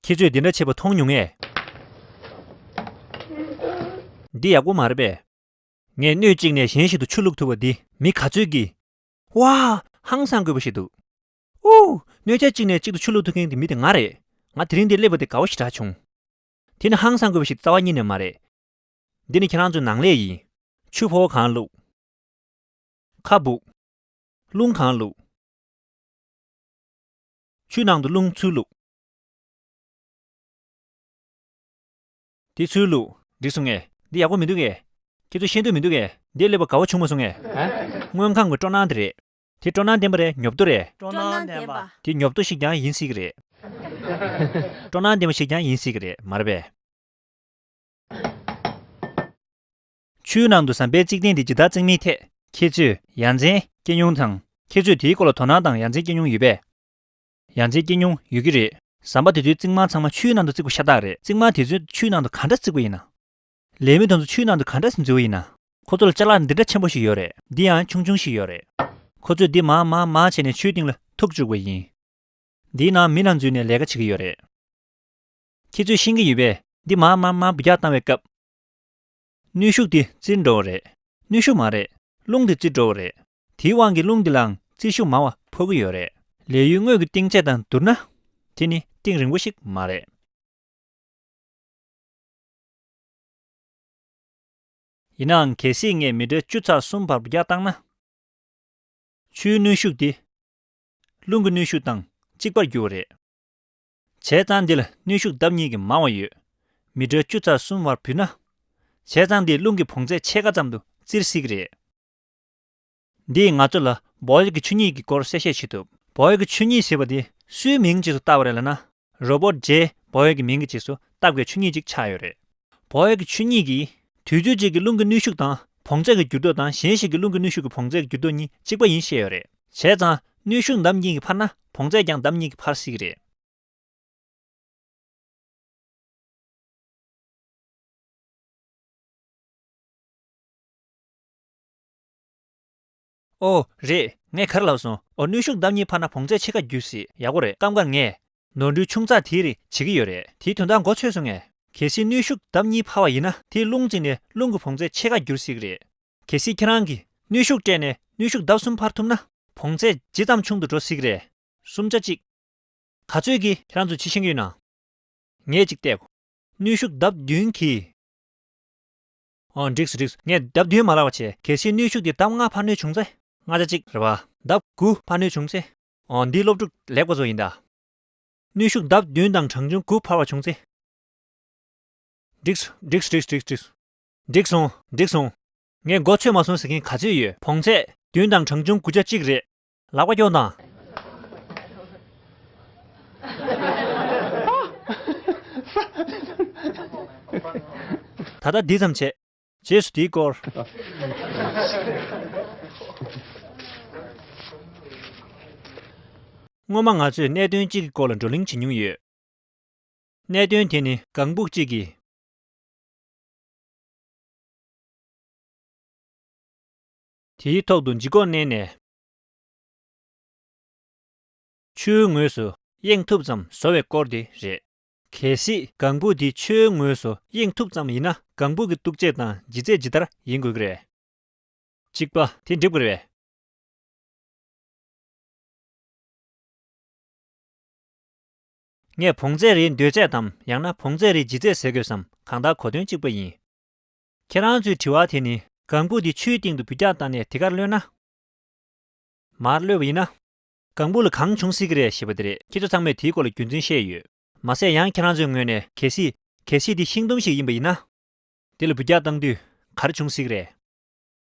ཁྱེད་ཚོས་འདི་འདྲ་བྱེད་པ་མཐོང་མྱོང་ངས། འདི་ཡག་པོ་མ་རེད་པས། ངས་སྣོད་གཅིག་ནས་གཞན་ཞིག་ཏུ་ཆུ་བླུགས་ཐུབ་པ་འདི་མི་ག་ཚོད་ཀྱིས། ཝ། ཧང་སང་དགོས་པ་ཞིག་འདུག། ཨུ། སྣོད་ཆས་གཅིག་ནས་གཅིག་ཏུ་ཆུ་བླུགས་ཐུབ་མཁན་གྱི་མི་དེ་ང་རེད། ང་དེ་རིང་འདིར་སླེབས་པ་དེ་དགའ་བོ་ཞེ་དྲག་བྱུང་། དེ་ནི་ཧང་སང་དགོས་པ་ཞིག་རྩ་བ་ཉིད་ནས་མ་རེད། འདི་ནི་ཁྱེད་རང་ཚོའི་ནང་ལས་ཡིན། ཆུ་ཕོར་གང་བླུགས། ཁ་སྦུབ། རླུང་གང་བླུགས། ཆུའི་ནང་དུ་རླུང་ཚུར་བླུགས། དེ་ཚུར་བླུགས། འགྲིག་སོང་ངས། འདི་ཡག་པོ་མི་འདུག་གས། ཁྱེད་ཚོ་ཤེས་འདོད་མི་འདུག་གས། འདི་སླེབས་པ་དགའ་བོ་བྱུང་མ་སོང་ངས། ཧ། སྔོན་ཁང་གི་སྤྲོ་སྣང་དེ་རེད། དེ་སྤྲོ་སྣང་ལྡན་པ་རེད། ཉོབ་ཏོ་རེད། སྤྲོ་སྣང་ལྡན་པ། དེ་ཉོབ་ཏོ་ཞིག་ཀྱང་ཡིན་སྲིད་ཀྱི་རེད། སྤྲོ་སྣང་ལྡན་པ་ཞིག་ཀྱང་ཡིན་སྲིད་ཀྱི་རེད། མ་རེད་པས། ཆུའི་ནང་དུ་ཟམ་པའི་རྩིག་སྟེང་དེ་ཇི་ལྟར་བརྩིགས་མིན་ཐད་ཁྱེད་ཚོས་ཡ་མཚན་སྐྱེ་མྱོང་དང་། ཁྱེད་ཚོས་དེའི་སྐོར་ལ་དོ་སྣང་དང་ཡ་མཚན་སྐྱེ་མྱོང་ཡོད་པས། ཡ་མཚན་སྐྱེ་མྱོང་ཡོད་ཀྱི་རེད། ཟམ་པ་དེ་ཚོའི་རྩིག་དམར་ཚང་མ་ཆུའི་ནང་དུ་བརྩིགས་པ་ཤ་སྟག་རེད། རྩིག་དམར་དེ་ཚོའི་ཆུའི་ནང་དུ་ག་འདྲ་བརྩིགས་པ་ཡིན་ན། ལས་མི་དེ་ཚོ་ཆུའི་ནང་དུ་ག་འདྲ་སེ་འཛུལ་བ་ཡིན་ན། ཁོ་ཚོ་ལ་ཅ་ལག་འདི་འདྲ་ཆེན་པོ་ཞིག་ཡོད་རེད། འདི་ཡང་ཆུང་ཆུང་ཞིག་ཡོད་རེད། ཁོ་ཚོས་འདི་མར་མར་མར་བྱས་ནས་ཆུའི་སྟེང་ལ་ཐུག་བཅུག་པ་ཡིན། འདིའི་ནང་མི་ལ་འཛུལ་ནས་ལས་ཀ་བྱེད་ཀྱི་ཡོད་རེད། ཁྱེད་ཚོས་ཤེས་ཀྱི་ཡོད་པས། འདི་མར་མར་མར་འབུད་རྒྱག་བཏང་བའི་སྐབས། ནུས་ཤུགས་དེ་བཙིར་འགྲོ་བ་རེད། ནུས་ཤུགས་མ་རེད། རླུང་དེ་བཙིར་འགྲོ་བ་རེད། དེའི་དབང་གིས་རླུང་འདི་ལའང་བཙིར་ཤུགས་མང་བ་ཕོག་གི་ཡོད་རེད། ལས་ཡུལ་དངོས་ཀྱི་གཏིང་ཆད་དང་བསྡུར་ན། དེ་ནི་གཏིང་རིང་པོ་ཞིག་མ་རེད། ཡིན་ནའང་གལ་སྲིད་ངས་མི་ཊར་བཅུ་ཚེག་གསུམ་བར་འབུད་རྒྱག་བཏང་ན། ཆུའི་ནུས་ཤུགས་དེ་རླུང་གི་ནུས་ཤུགས་དང་གཅིག་པར་འགྱུར་བ་རེད། བྱས་ཙང་འདི་ལ་ནུས་ཤུགས་ལྡབ་གཉིས་ཀྱིས་མང་བ་ཡོད། མི་ཊར་བཅུ་ཚེག་གསུམ་བར་བུད་ན། བྱས་ཙང་འདིས་རླུང་གི་བོངས་ཚད་ཕྱེད་ཀ་ཙམ་དུ་བཙིར་སྲིད་ཀྱི་རེད། འདིས་ང་ཚོ་ལ་བོ་ཡལ་གྱི་ཆོས་ཉིད་ཀྱི་སྐོར་གསལ་བཤད་བྱེད་ཐུབ། བོ་ཡལ་གྱི་ཆོས་ཉིད་ཟེར་བ་དེ་སུའི་མིང་རྗེས་སུ་བཏགས་པ་རེད་ལབ་ན། རོ་བོར་ཇེ་བོ་ཡལ་གྱི་མིང་གི་རྗེས་སུ་བཏགས་པའི་ཆོས་ཉིད་ཅིག་ཆགས་ཡོད་རེད། བོ་ཡལ་གྱི་ཆོས་ཉིད་ཀྱིས་དུས་ཚོད་གཅིག་གི་རླུང་གི་ནུས་ཤུགས་དང་བོངས་ཚད་ཀྱི་འགྱུར་ལྡོག་དང་གཞན་ཞིག་གི་རླུང་གི་ནུས་ཤུགས་ཀྱི་བོངས་ཚད་ཀྱི་འགྱུར་ལྡོག་གཉིས་གཅིག་པ་ཡིན་བཤད་ཡོད་རེད། བྱས་ཙང་ནུས་ཤུགས་ལྡབ་གཉིས་ཀྱིས་འཕར་ན་བོངས་ཚད་ཀྱང་ལྡབ་གཉིས་ཀྱིས་འཕར་སྲིད་ཀྱི་རེད། ཨོ། རེད། ངས་ག་རེ་ལབ་སོང་། ཨོ། ནུས་ཤུགས་ལྡབ་གཉིས་འཕར་ན་བོངས་ཚད་ཕྱེད་ཀ་འགྱུར་སྲིད། ཡག་པོ་རེད། སྐབས་འགར་ངས་ནོར་འཁྲུལ་ཆུང་ཙག་དེའི་རིགས་བྱེད་ཀྱི་ཡོད་རེད། དེའི་དོན་དག་མགོ་ཚོས་སོང་ངས། གལ་སྲིད་ནུས་ཤུགས་ལྡབ་གཉིས་འཕར་བ་ཡིན་ན། དེས་རླུང་བརྩིས་ནས་རླུང་གི་བོངས་ཚད་ཕྱེད་ཀ་འགྱུར་སྲིད་ཀྱི་རེད། གལ་སྲིད་ཁྱེད་རང་གིས་ནུས་ཤུགས་སྤྲད་ནས་ནུས་ཤུགས་ལྡབ་གསུམ་འཕར་ཐུབ་ན། བོངས་ཚད་ཇི་ཙམ་ཆུང་དུ་འགྲོ་སྲིད་ཀྱི་རེད། གསུམ་ཆ་གཅིག་ག་ཚོད་ཀྱིས་ཁྱེད་རང་ཚོ་ཕྱི་ཤེས་ཀྱི་ཡོད་ན། ངས་གཅིག་བལྟས། ནུས་ཤུགས་ལྡབ་བདུན་གྱིས། ཨོ། འགྲིགས་སོ་འགྲིགས་སོ། ངས་ལྡབ་བདུན་མ་ལབ་པ་བྱས། གལ་སྲིད་ནུས་ཤུགས་དེ་ལྡབ་ལྔ་འཕར་ནུས་བྱུང་ཚེ། ལྔ་ཆ་གཅིག་རེད་པ། ལྡབ་དགུ་འཕར་ནུས་བྱུང་ཚེ། ཨོ། འདི་སློབ་ཕྲུག་ལེགས་པ་ཚོ་ཡིན་ད། ནུས་ཤུགས་ལྡབ་བདུན་དང་གྲངས་ཆུང་དགུ་འཕར་བ་བྱུང་ཚེ། འགྲིགས་སོང་འགྲིགས་སོང་འགྲིགས་སོང་། འགྲིག་སོང་། འགྲིག་སོང་། ངས་མགོ་ཚོས་མ་སོང་ཟེར་མཁན་ག་ཚོད་ཡོད། བོངས་ཚད་བདུན་དང་གྲངས་ཆུང་དགུ་ཆ་གཅིག་རེད། ལག་པ་ཀྱོག་དང་། ད་ལྟ་འདི་ཙམ་བྱས། རྗེས་སུ་འདིའི་སྐོར། སྔོན་མ་ང་ཚོས་གནད་དོན་གཅིག་གི་སྐོར་ལ་བགྲོ་གླེང་བྱེད་མྱོང་ཡོད། གནད་དོན་དེ་ནི་ལྒང་བུ་གཅིག་གིས་དེའི་ཐོག་ཏུ་ལྗིད་ཁོག་མནན་ནས་ཆུའི་ངོས་སུ་གཡེང་ཐུབ་ཙམ་བཟོ་བའི་སྐོར་དེ་རེད། གལ་སྲིད་ལྒང་བུ་དེ་ཆུའི་ངོས་སུ་གཡེང་ཐུབ་ཙམ་ཡིན་ན། ལྒང་བུ་གི་གཏུག་ཚད་དང་ལྗིད་ཚད་ཇི་ལྟར་ཡིན་དགོས་ཀྱི་རེད། གཅིག་པ། དེ་འགྲིག་གི་རེད་པས། ངས་བོངས་ཚད་རེའི་འདོད་ཚད་དམ། ཡང་ན་བོངས་ཚད་རེའི་ལྗིད་ཚད་ཟེར་དགོས་སམ། གང་ལྟར་གོ་དོན་གཅིག་པ་ཡིན། ཁྱེད་རང་ཚོའི་དྲི་བ་དེ་ནི། ལྒང་བུ་འདི་ཆུའི་སྟེང་དུ་འབུད་རྒྱག་བཏང་ནས་དེ་གར་གློད་ན། མར་གློད་པ་ཡིན་ན། ལྒང་བུ་ལ་གང་བྱུང་སྲིད་ཀྱི་རེད་ཞེས་པ་དེ་རེད། ཁྱེད་ཚོ་ཚང་མས་དེའི་སྐོར་ལ་རྒྱུ་མཚན་བཤད་ཡོད། མ་ཟད་ཡང་ཁྱེད་རང་ཚོའི་ངོས་ནས། གལ་སྲིད། གལ་སྲིད་འདི་ཤིང་དུམ་ཞིག་ཡིན་པ་ཡིན་ན། དེ་ལ་འབུད་རྒྱག་བཏང་དུས་ག་རེ་བྱུང་སྲིད་ཀྱི་རེད།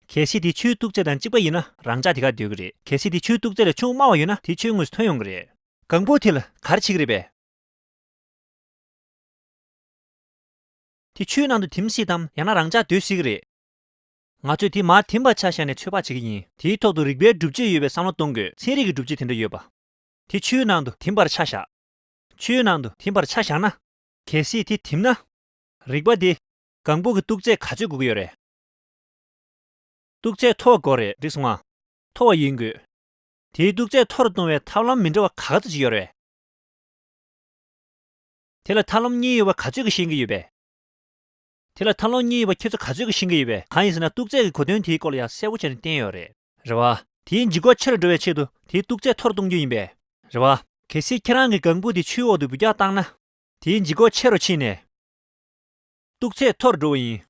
གལ་སྲིད་དེ་ཆུའི་གཏུག་ཚད་དང་གཅིག་པ་ཡིན་ན། རང་འཇགས་དེ་གར་སྡོད་ཀྱི་རེད། གལ་སྲིད་དེ་ཆུའི་གཏུག་ཚད་ལས་ཅུང་དམའ་བ་ཡོད་ན། དེ་ཆུའི་ངོས་སུ་ཐོན་ཡོང་གི་རེད། ལྒང་བུ་དེ་ལ་ག་རེ་བྱེད་ཀྱི་རེད་པས། དེ་ཆུའི་ནང་དུ་ཐིམ་སྲིད་དམ། ཡང་ན་རང་འཇགས་སྡོད་སྲིད་ཀྱི་རེད། ང་ཚོས་དེ་མར་ཐིམ་པར་ཆ་བཞག་ནས་ཚོད་དཔག་བྱེད་ཀྱི་ཡིན། དེའི་ཐོག་ཏུ་རིག་པའི་སྒྲུབ་བྱེད་ཡོད་པའི་བསམ་བློ་གཏོང་དགོས། ཚན་རིག་གི་སྒྲུབ་བྱེད་དེ་འདྲ་ཡོད་པ། དེ་ཆུའི་ནང་དུ་ཐིམ་པར་ཆ་བཞག་ཆུའི་ནང་དུ་ཐིམ་པར་ཆ་བཞག་ན། གལ་སྲིད་དེ་ཐིམ་ན། རིག་པ་དེ་ལྒང་བུ་གི་གཏུག་ཚད་ག་ཚོད་དགོས་ཀྱི་ཡོད་རེད། གཏུག་ཚད་མཐོ་བ་དགོས་རེད། འགྲིག་སོང་ང་། མཐོ་བ་ཡིན་དགོས། དེའི་གཏུག་ཚད་མཐོ་རུ་གཏོང་བའི་ཐབས་ལམ་མི་འདྲ་བ་ག་ཚོད་ཅིག་ཡོད་རེད། དེ་ལ་ཐབས་ལམ་གཉིས་ཡོད་པ་ག་ཚོད་ཀྱིས་ཤེས་ཀྱི་ཡོད་པས། དེ་ལ་ཐབས་ལམ་གཉིས་ཡོད་པ་ཁྱེད་ཚོ་ག་ཚོད་ཀྱིས་ཤེས་ཀྱི་ཡོད་པས། གང་ཡིན་ཟེར་ན། གཏུག་ཚད་ཀྱི་གོ་དོན་དེའི་སྐོར་ལ་ཡང་གསལ་པོ་བྱས་ནས་བསྟན་ཡོད་རེད། རེད་པ། དེའི་ལྗིད་ཁོག་ཆེ་རུ་འགྲོ་བའི་ཆེད་དུ་དེའི་གཏུག་ཚད་མཐོ་རུ་གཏོང་རྒྱུ་ཡིན་པས། རེད་པ། གལ་སྲིད་ཁྱེད་རང་གི་ལྒང་བུ་དེ་ཆུའི་འོག་ཏུ་འབུད་རྒྱག་བཏང་ན། དེའི་ལྗིད་ཁོག་ཆེ་རུ་ཕྱིན་ནས། གཏུག་ཚད་མཐོ་རུ་འགྲོ་བ་ཡིན།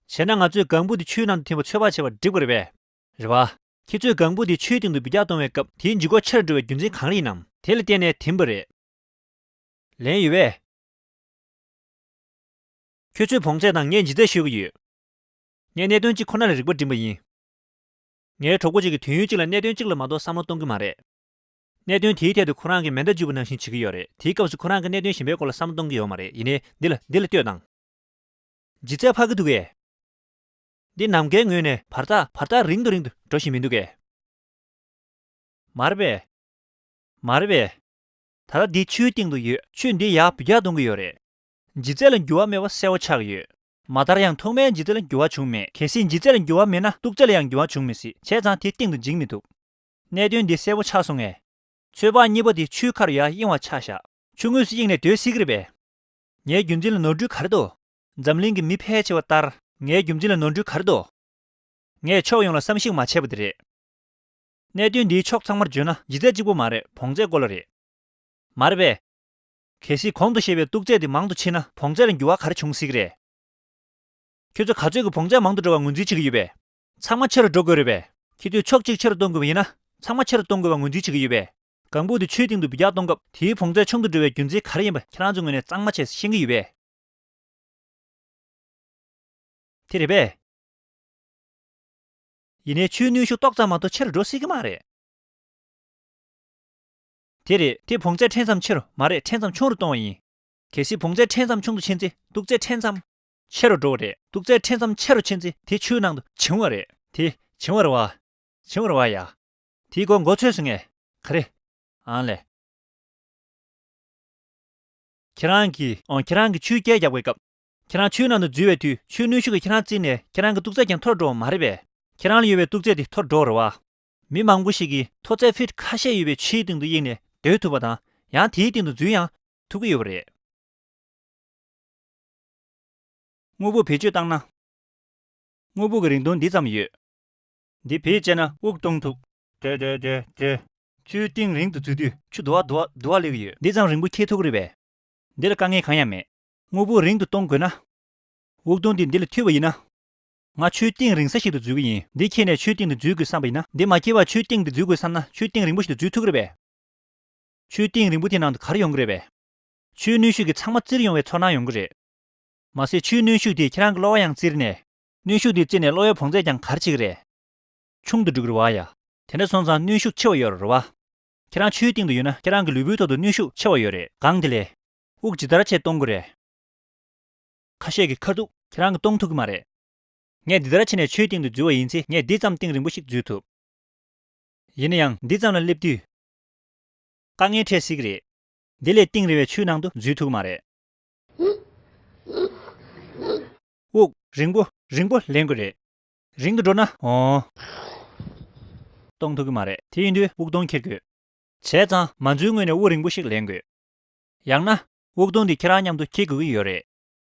བྱས་ན་ང་ཚོས་ལྒང་བུ་དེ་ཆུའི་ནང་དུ་ཐིམ་པ་ཚོད་དཔག་བྱས་པ་འགྲིག་པ་རེད་པས། རེད་པ། ཁྱེད་ཚོས་ལྒང་བུ་དེ་ཆུའི་སྟེང་དུ་འབུད་རྒྱག་གཏོང་བའི་སྐབས། དེའི་ལྗིད་ཁོག་ཆེ་རུ་འགྲོ་བའི་རྒྱུ་མཚན་གང་རེད་ཡིན་ནམ། དེ་ལ་བརྟེན་ནས་འཐིམ་པ་རེད། ལན་ཡོད་པས། ཁྱོད་ཚོས་བོངས་ཚད་དང་ངས་ལྗིད་ཚད་ཤོད་ཀྱི་ཡོད། ངས་གནད་དོན་གཅིག་ཁོ་ན་ལ་རིག་པ་སྒྲིམ་པ་ཡིན། ངའི་གྲོགས་པོ་གཅིག་གིས་དུས་ཡུན་གཅིག་ལ་གནད་དོན་གཅིག་ལ་མ་གཏོགས་བསམ་བློ་གཏོང་གི་མ་རེད། གནད་དོན་དེའི་ཐད་དུ་ཁོ་རང་གིས་མེ་མདའ་འཇུས་པ་ནང་བཞིན་བྱེད་ཀྱི་ཡོད་རེད། དེའི་སྐབས་སུ་ཁོ་རང་གིས་གནད་དོན་གཞན་པའི་སྐོར་ལ་བསམ་བློ་གཏོང་གི་ཡོད་མ་རེད། ཡིན་ནའི་འདི་ལ་འདི་ལ་ལྟོས་དང་། ལྗིད་ཚད་འཕར་གྱི་འདུག་གས། འདི་ནམ་མཁའི་ངོས་ནས་བར་ཐག་བར་ཐག་རིང་དུ་རིང་དུ་འགྲོ་བཞིན་མི་འདུག་གས། མ་རེད་པས། མ་རེད་པས། ད་ལྟ་འདི་ཆུའི་སྟེང་དུ་ཡོད། ཆུས་འདི་ཡར་འབུད་རྒྱག་གཏོང་གི་ཡོད་རེད། ལྗིད་ཚད་ལ་འགྱུར་བ་མེད་པ་གསལ་པོ་ཆགས་ཀྱི་ཡོད། མ་མཐར་ཡང་ཐོག་མའི་ལྗིད་ཚད་ལ་འགྱུར་བ་བྱུང་མེད། གལ་སྲིད་ལྗིད་ཚད་ལ་འགྱུར་བ་མེད་ན་སྟུག་ཚད་ལ་ཡང་འགྱུར་བ་བྱུང་མི་སྲིད། བྱས་ཙང་དེ་སྟེང་དུ་འཇིག་མི་ཐུབ། གནད་དོན་འདི་གསལ་པོ་ཆགས་སོང་ངས། ཚོད་དཔག་གཉིས་པ་དེ་ཆུའི་ཁ་རུ་ཡར་གཡེང་བ་ཆགས་བཞག། ཆུ་ངོས་སུ་གཡེང་ནས་སྡོད་སྲིད་ཀྱི་རེད་པས། ངའི་རྒྱུན་འཛིན་ལ་ནོར་འཁྲུལ་ག་རེ་འདུག། འཛམ་གླིང་གི་མི་ཕལ་ཆེ་བ་ལྟར་ངའི་རྒྱུན་འཛིན་ལ་ནོར་འཁྲུལ་ག་རེ་འདུག། ངས་ཕྱོགས་ཡོངས་ལ་བསམ་གཞིག་མ་བྱས་པ་དེ་རེད། གནད་དོན་འདིའི་ཕྱོགས་ཚང་མར་བརྗོད་ན་ལྗིད་ཚད་གཅིག་པོ་མ་རེད། བོངས་ཚད་སྐོར་ལ་རེད། མ་རེད་པས། གལ་སྲིད་གོང་དུ་བཤད་པའི་སྟུག་ཚད་དེ་མང་དུ་ཕྱིན་ན་བོངས་ཚད་ལ་འགྱུར་བ་ག་རེ་བྱུང་སྲིད་ཀྱི་རེད། ཁྱོད་ཚོ་ག་ཚོད་ཀྱིས་བོངས་ཚད་མང་དུ་འགྲོ་བར་ངོས་འཛིན་བྱེད་ཀྱི་ཡོད་པས། ཚང་མ་ཆེ་རུ་འགྲོ་དགོས་རེད་པས། ཁྱེད་ཚོས་ཕྱོགས་གཅིག་ཆེ་རུ་གཏོང་དགོས་པ་ཡིན་ན་ཚང་མ་ཆེ་རུ་གཏོང་དགོས་པར་ངོས་འཛིན་བྱེད་ཀྱི་ཡོད་པས། ལྒང་བུ་དེ་ཆུའི་སྟེང་དུ་འབུད་རྒྱག་གཏོང་སྐབས་དེའི་བོངས་ཚད་ཆུང་དུ་འགྲོ་བའི་རྒྱུ་མཚན་ག་རེ་ཡིན་པ་ཁྱེད་རང་ཚོའི་ངོས་ནས་གཙང་མ་བྱས་ཤེས་ཀྱི་ཡོད་པས། དེ་རེད་པས། ཡིན་ནའི་ཆུའི་གནོན་ཤུགས་ཏོག་ཙམ་མ་གཏོགས་ཆེ་རུ་འགྲོ་སྲིད་ཀྱི་མ་རེད། དེ་རེད། དེ་བོངས་ཚད་ཕྲན་ཙམ་ཆེ་རུ་མ་རེད། ཕྲན་ཙམ་ཆུང་རུ་གཏོང་བ་ཡིན། གལ་སྲིད་བོངས་ཚད་ཕྲན་ཙམ་ཆུང་དུ་ཕྱིན་ཚེ་སྟུག་ཚད་ཕྲན་ཙམ་ཆེ་རུ་འགྲོ་བ་རེད། སྟུག་ཚད་ཕྲན་ཙམ་ཆེ་རུ་ཕྱིན་ཚེ་དེ་ཆུའི་ནང་དུ་བྱིང་བ་རེད། དེ་བྱིང་བ་རེད་བ། བྱིང་བ་རེད་བ་ཡ། དེའི་སྐོར་མགོ་ཚོས་སོང་ངས། ག་རེ། ཨང་ལས། ཁྱེད་རང་གིས། ཨོ། ཁྱེད་རང་གིས་ཆུའི་སྐད་རྒྱག་པའི་སྐབས། ཁྱེད་རང་ཆུའི་ནང་དུ་འཛུལ་བའི་དུས་ཆུའི་གནོན་ཤུགས་ཀྱིས་ཁྱེད་རང་བཙིར་ནས་ཁྱེད་རང་གི་སྟུག་ཚད་ཀྱང་མཐོ་རུ་འགྲོ་བ་མ་རེད་པས། ཁྱེད་རང་ལ་ཡོད་པའི་སྟུག་ཚད་དེ་མཐོ་རུ་འགྲོ་བ་རེད་བ། མི་མང་པོ་ཞིག་གིས་མཐོ་ཚད་ཕིཊ་ཁ་ཤས་ཡོད་པའི་ཆུའི་སྟེང་དུ་གཡེང་ནས་སྡོད་ཐུབ་པ་དང་ཡང་དེའི་སྟེང་དུ་འཛུལ་ཡང་ཐུབ་ཀྱི་ཡོད་པ་རེད། དངོས་པོ་བེད་སྤྱོད་བཏང་ན། དངོས་པོ་གི་རིང་ཐུང་འདི་ཙམ་ཡོད། འདི་བེད་སྤྱད་ན་དབུགས་གཏོང་ཐུབ། ཏེ་ཏེ་ཏེ་ཏེ། ཆུའི་གཏིང་རིང་དུ་འཛུལ་དུས་ཆུ་དུ་བ་དུ་བ་དུ་བ་སླེབས་ཀྱི་ཡོད། འདི་ཙམ་རིང་པོ་འཁྱེར་ཐུབ་ཀྱི་རེད་པས། འདི་ལ་དཀའ་ངལ་གང་ཡང་མེད། དངོས་པོ་རིང་དུ་གཏོང་དགོས་ན། དབུགས་གཏོང་འདི་འདི་ལ་མཐུད་པ་ཡིན་ན། ང་ཆུའི་གཏིང་རིང་ས་ཞིག་ཏུ་འཛུལ་གྱི་ཡིན། འདི་འཁྱེར་ནས་ཆུའི་གཏིང་དུ་འཛུལ་དགོས་བསམ་པ་ཡིན་ན། འདི་མ་འཁྱེར་བར་ཆུའི་གཏིང་དུ་འཛུལ་དགོས་བསམ་ན་ཆུའི་གཏིང་རིང་པོ་ཞིག་ཏུ་འཛུལ་ཐུབ་ཀྱི་རེད་པས། ཆུའི་གཏིང་རིང་པོ་དེ་ནང་དུ་ག་རེ་ཡོང་གི་རེད་པས། ཆུའི་གནོན་ཤུགས་ཀྱིས་ཚང་མ་བཙིར་ཡོང་བའི་ཚོར་སྣང་ཡོང་གི་རེད། མ་ཟད་ཆུའི་གནོན་ཤུགས་དེས་ཁྱེད་རང་གི་གློ་བ་ཡང་བཙིར་ནས། གནོན་ཤུགས་དེས་བཙིར་ནས་གློ་བའི་བོངས་ཚད་ཀྱང་ག་རེ་བྱེད་ཀྱི་རེད། ཆུང་དུ་འགྲོ་གི་རེད་བ་ཡ། དེ་འདྲ་སོང་ཙང་གནོན་ཤུགས་ཆེ་བ་ཡོད་རེད་བ། ཁྱེད་རང་ཆུའི་སྟེང་དུ་ཡོད་ན་ཁྱེད་རང་གི་ལུས་པོའི་ཐོག་ཏུ་གནོན་ཤུགས་ཆེ་བ་ཡོད་རེད། གང་དེ་ལས། དབུགས་ཇི་ལྟར་ཆེ་གཏོང་དགོས་རེད། ཁ་ཤས་ཀྱིས་ཁ་ཐུག་ཁྱེད་རང་གིས་གཏོང་ཐུབ་ཀྱི་མ་རེད། ངས་འདི་ལྟར་ཕྱིན་ནས་ཆུའི་སྟེང་དུ་འཛུལ་བ་ཡིན་ཚེ་ངས་འདི་ཙམ་གཏིང་རིང་པོ་ཞིག་འཛུལ་ཐུབ། ཡིན་ན་ཡང་འདི་ཙམ་ལ་སླེབས་དུས། དཀའ་ངལ་འཕྲད་སྲིད་ཀྱི་རེད། འདི་ལས་གཏིང་རིང་བའི་ཆུའི་ནང་དུ་འཛུལ་ཐུབ་ཀྱི་མ་རེད། དབུགས་རིང་པོ་རིང་པོ་ལེན་དགོས་རེད། རིང་དུ་འགྲོ་ན་འོང་། གཏོང་ཐུབ་ཀྱི་མ་རེད། དེ་ཡིན་དུས་དབུགས་གཏོང་འཁྱེར་དགོས། བྱས་ཙང་མ་འཛུལ་སྔོན་ནས་དབུགས་རིང་པོ་ཞིག་ལེན་དགོས། ཡང་ན། དབུགས་གཏོང་འདི་ཁྱེད་རང་མཉམ་དུ་འཁྱེར་དགོས་ཀྱི་ཡོད་རེད།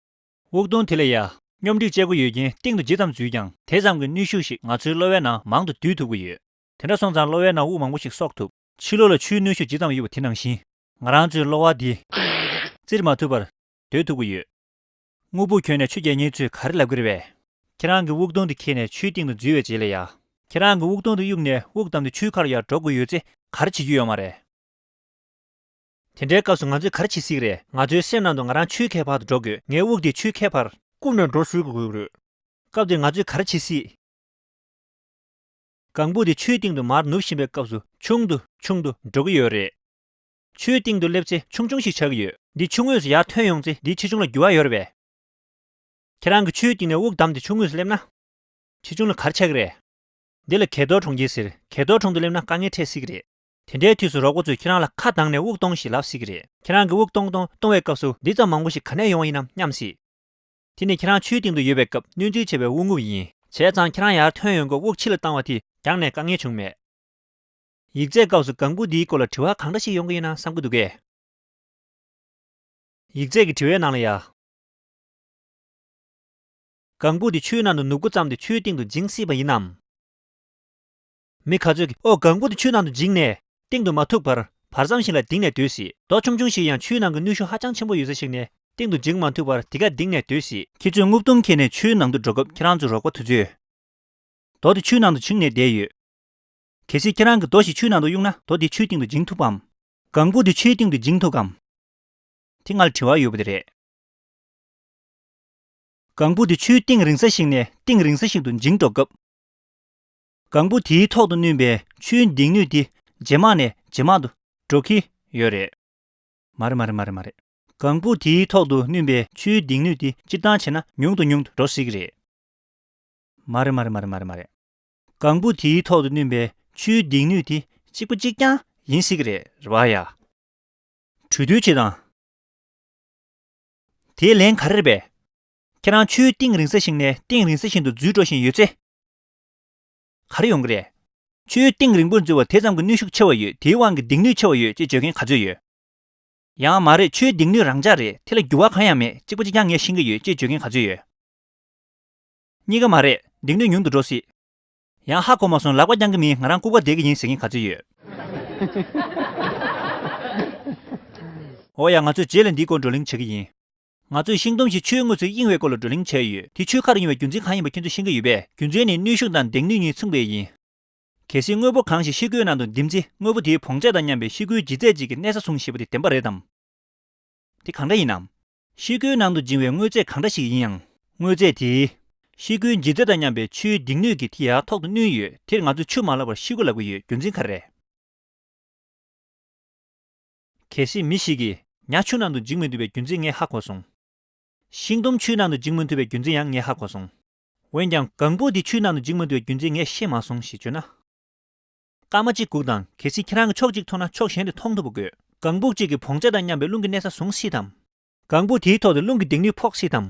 དབུགས་གཏོང་དེ་ལ་ཡ། སྙོམས་སྒྲིག་བྱེད་དགོས་ཡོད་རྐྱེན་སྟེང་དུ་ཇི་ཙམ་འཛུལ་ཀྱང་དེ་ཙམ་གྱི་གནོན་ཤུགས་ཤིག་ང་ཚོའི་གློ་བའི་ནང་མང་དུ་སྡུད་ཐུབ་ཀྱི་ཡོད། དེ་འདྲ་སོང་ཙང་གློ་བའི་ནང་དབུགས་མང་པོ་ཞིག་གསོག་ཐུབ། ཕྱི་ལོགས་ལ་ཆུའི་གནོན་ཤུགས་ཇི་ཙམ་ཡོད་པ་དེ་ནང་བཞིན། ང་རང་ཚོའི་གློ་བ་འདི། བཙིར་མ་ཐུབ་པར། སྡོད་ཐུབ་ཀྱི་ཡོད། དངོས་པོ་གྱོན་ནས་ཆུ་རྐྱལ་མཁན་ཚོས་ག་རེ་ལབ་ཀྱི་རེད་པས། ཁྱེད་རང་གིས་དབུགས་གཏོང་འདི་འཁྱེར་ནས་ཆུའི་སྟེང་དུ་འཛུལ་བའི་རྗེས་ལ་ཡ། ཁྱེད་རང་གིས་དབུགས་གཏོང་འདི་གཡུགས་ནས་དབུགས་བསྡམས་ཏེ་ཆུའི་ཁར་ཡར་འགྲོ་དགོས་ཡོད་ཚེ་ག་རེ་བྱེད་རྒྱུ་ཡོད་མ་རེད། དེ་འདྲའི་སྐབས་སུ་ང་ཚོས་ག་རེ་བྱེད་སྲིད་ཀྱི་རེད། ང་ཚོའི་སེམས་ནང་དུ་ང་རང་ཆུའི་ཁའི་བར་དུ་འགྲོ་དགོས། ངའི་དབུགས་དེ་ཆུའི་ཁའི་བར་བསྐུམ་ནས་འགྲོ་སྲིད་དགོས་ཀྱི་རེད། སྐབས་དེར་ང་ཚོས་ག་རེ་བྱེད་སྲིད། ལྒང་བུ་དེ་ཆུའི་སྟེང་དུ་མར་ནུབ་བཞིན་པའི་སྐབས་སུ་ཆུང་དུ་ཆུང་དུ་འགྲོ་གི་ཡོད་རེད། ཆུའི་སྟེང་དུ་སླེབས་ཚེ་ཆུང་ཆུང་ཞིག་ཆགས་ཀྱི་ཡོད། འདི་ཆུ་ངོས་སུ་ཡར་ཐོན་ཡོང་ཚེ་འདིའི་ཆེ་ཆུང་ལ་འགྱུར་བ་ཡོད་རེད་པས། ཁྱེད་རང་གིས་ཆུའི་སྟེང་ནས་དབུགས་བསྡམས་ཏེ་ཆུ་ངོས་སུ་སླེབས་ན། ཆེ་ཆུང་ལ་ག་རེ་ཆགས་ཀྱི་རེད། འདི་ལ་གས་གཏོར་གྲོང་ཁྱེར་ཟེར། གས་གཏོར་གྲོང་དུ་སླེབས་ན་དཀའ་ངལ་འཕྲད་སྲིད་ཀྱི་རེད། དེ་འདྲའི་དུས་སུ་རོགས་པ་ཚོས་ཁྱེད་རང་ལ་ཁ་གདངས་ནས་དབུགས་གཏོང་ཞེས་ལབ་སྲིད་ཀྱི་རེད། ཁྱེད་རང་གིས་དབུགས་གཏོང་གཏོང་གཏོང་བའི་སྐབས་སུ་འདི་ཙམ་མང་པོ་ཞིག་ག་ནས་ཡོང་བ་ཡིན་ནམ་སྙམ་སྲིད། དེ་ནི་ཁྱེད་རང་ཆུའི་སྟེང་དུ་ཡོད་པའི་སྐབས་སྣོན་འཛུལ་བྱས་པའི་དབུགས་རྔུབ་ཡིན། བྱས་ཙང་ཁྱེད་རང་ཡར་ཐོན་ཡོང་སྐབས་དབུགས་ཕྱི་ལ་བཏང་བ་དེས་རྒྱང་ནས་དཀའ་ངལ་བྱུང་མེད། ཡིག་ཚད་སྐབས་སུ་ལྒང་བུ་འདིའི་སྐོར་ལ་དྲི་བ་གང་འདྲ་ཞིག་ཡོང་གི་ཡོད་ན་བསམ་གྱི་འདུག་གས། ཡིག་ཚད་ཀྱི་དྲི་བའི་ནང་ལ་ཡ། ལྒང་བུ་འདི་ཆུའི་ནང་དུ་ནུབ་སྒོ་བརྩམས་ཏེ་ཆུའི་སྟེང་དུ་འགྱིང་སྲིད་པ་ཡིན་ནམ། མི་ག་ཚོད་ཀྱིས་ཨོ་ལྒང་བུ་འདི་ཆུའི་ནང་དུ་འགྱིང་ནས་སྟེང་དུ་མ་ཐུག་པར་བར་མཚམས་ཤིག་ལ་ལྡིང་ནས་སྡོད་སྲིད། རྡོ་ཆུང་ཆུང་ཞིག་ཡང་ཆུའི་ནང་གི་གནོན་ཤུགས་ཧ་ཅང་ཆེན་པོ་ཡོད་ས་ཞིག་ནས་སྟེང་དུ་འགྱིང་མ་ཐུབ་པར་དེ་གར་ལྡིང་ནས་སྡོད་སྲིད། ཁྱེད་ཚོས་དབུགས་གཏོང་འཁྱེར་ནས་ཆུའི་ནང་དུ་འགྲོ་སྐབས་ཁྱེད་རང་ཚོའི་རོགས་པ་དེ་ཚོས་རྡོ་དེ་ཆུའི་ནང་དུ་བྱིང་ནས་བསྡད་ཡོད། གལ་སྲིད་ཁྱེད་རང་གིས་རྡོ་ཞིག་ཆུའི་ནང་དུ་གཡུགས་ན་རྡོ་དེ་ཆུའི་སྟེང་དུ་འགྱིང་ཐུབ་བམ། ལྒང་བུ་དེ་ཆུའི་གཏིང་དུ་འགྱིང་ཐུབ་གམ། དེ་ང་ལ་དྲི་བ་ཡོད་པ་དེ་རེད། ལྒང་བུ་དེ་ཆུའི་གཏིང་རིང་ས་ཞིག་ནས་གཏིང་རིང་ས་ཞིག་ཏུ་འགྱིང་འགྲོ་སྐབས། ལྒང་བུ་དེའི་ཐོག་ཏུ་བསྣུན་པའི་ཆུའི་སྡིག་སྣོད་དེ་ཇེ་མང་ནས་ཇེ་མང་དུ་འགྲོ་གི་ཡོད་རེད། མ་རེད་མ་རེད་མ་རེད་མ་རེད། ལྒང་བུ་དེའི་ཐོག་ཏུ་བསྣུན་པའི་ཆུའི་སྡིག་སྣོད་དེ་སྤྱིར་བཏང་བྱས་ན་ཉུང་དུ་ཉུང་དུ་འགྲོ་སྲིད་ཀྱི་རེད། མ་རེད་མ་རེད་མ་རེད་མ་རེད་མ་རེད། ལྒང་བུ་དེའི་ཐོག་ཏུ་བསྣུན་པའི་ཆུའི་སྡིག་སྣོད་དེ་གཅིག་པ་གཅིག་རྐྱང་ཡིན་སྲིད་ཀྱི་རེད། རེད་བ་ཡ། གྲོས་བསྡུར་བྱེད་དང་། དེའི་ལན་ག་རེ་རེད་པས། ཁྱེད་རང་ཆུའི་གཏིང་རིང་ས་ཞིག་ནས་གཏིང་རིང་ས་ཞིག་ཏུ་འཛུལ་འགྲོ་བཞིན་ཡོད་ཚེ། ག་རེ་ཡོང་གི་རེད། ཆུའི་གཏིང་རིང་པོར་འཛུལ་བ་དེ་ཙམ་གྱི་གནོན་ཤུགས་ཆེ་བ་ཡོད། དེའི་དབང་གིས་སྡིག་སྣོད་ཆེ་བ་ཡོད་ཅེས་བརྗོད་མཁན་ག་ཚོད་ཡོད། ཡང་མ་རེད། ཆུའི་སྡིག་སྣོད་རང་འཇགས་རེད། དེ་ལ་འགྱུར་བ་གང་ཡང་མེད། གཅིག་པ་གཅིག་རྐྱང་ངས་ཤེས་ཀྱི་ཡོད་ཅེས་བརྗོད་མཁན་ག་ཚོད་ཡོད། གཉིས་ཀ་མ་རེད། སྡིག་སྣོད་ཉུང་དུ་འགྲོ་སྲིད། ཡང་ཧ་གོ་མ་སོང་། ལག་པ་བརྐྱང་གི་མིན། ང་རང་ལྐུགས་པ་བསྡད་ཀྱི་ཡིན་ཟེར་མཁན་ག་ཚོད་ཡོད། འོ་ཡ། ང་ཚོས་རྗེས་ལ་འདིའི་སྐོར་བགྲོ་གླེང་བྱེད་ཀྱི་ཡིན། ང་ཚོས་ཤིང་དུམ་ཞིག་ཆུའི་ངོས་སུ་གཡེང་བའི་སྐོར་ལ་བགྲོ་གླེང་བྱས་ཡོད། དེ་ཆུའི་ཁ་རུ་གཡེང་བའི་རྒྱུ་མཚན་གང་ཡིན་པ་ཁྱེད་ཚོས་ཤེས་ཀྱི་ཡོད་པས། རྒྱུ་མཚན་ནི་གནོན་ཤུགས་དང་སྡིག་སྣོད་གཉིས་མཚུངས་པས་ཡིན། གལ་སྲིད་དངོས་པོ་གང་ཞིག་ཤེལ་སྒོའི་ནང་དུ་འདིམ་ཚེ། དངོས་པོ་དེའི་བོངས་ཚད་དང་མཉམ་པའི་ཤེལ་སྒོའི་ལྗིད་ཚད་ཅིག་གི་གནས་ས་བཟུང་ཞེས་པ་དེ་བདེན་པ་རེད་དམ། དེ་གང་འདྲ་ཡིན་ནམ། ཤེལ་སྒོའི་ནང་དུ་འགྱིང་བའི་དངོས་རྫས་གང་འདྲ་ཞིག་ཡིན་ཡང་། དངོས་རྫས་དེས་ཤེལ་སྒོའི་ལྗིད་ཚད་དང་མཉམ་པའི་ཆུའི་སྡིག་སྣོད་ཀྱིས་དེ་ཡར་ཐོག་ཏུ་བསྣུན་ཡོད། དེར་ང་ཚོས་ཆུ་མ་ལབ་པར་ཤེལ་སྒོ་ལབ་ཀྱི་ཡོད། རྒྱུ་མཚན་ག་རེ་རེད། གལ་སྲིད་མི་ཞིག་གིས་ཉ་ཆུ་ནང་དུ་འཇིག་མི་ཐུབ་པའི་རྒྱུ་མཚན་ངས་ཧ་གོ་སོང་། ཤིང་དུམ་ཆུའི་ནང་དུ་འཇིག་མི་ཐུབ་པའི་རྒྱུ་མཚན་ཡང་ངས་ཧ་གོ་སོང་། འོན་ཀྱང་ལྒང་བུ་དེ་ཆུའི་ནང་དུ་འཇིག་མི་ཐུབ་པའི་རྒྱུ་མཚན་ངས་ཤེས་མ་སོང་ཞེས་བརྗོད་ན། སྐར་མ་གཅིག་སྒུག་དང་། གལ་སྲིད་ཁྱེད་རང་གིས་ཕྱོགས་གཅིག་མཐོང་ན་ཕྱོགས་གཞན་དེ་མཐོང་ཐུབ་པ་དགོས། ལྒང་བུ་གཅིག་གི་བོངས་ཚད་དང་མཉམ་པའི་རླུང་གི་གནས་ས་བཟུང་སྲིད་དམ། ལྒང་བུ་དེའི་ཐོག་ཏུ་རླུང་གི་སྡིག་སྣོད་ཕོག་སྲིད་དམ།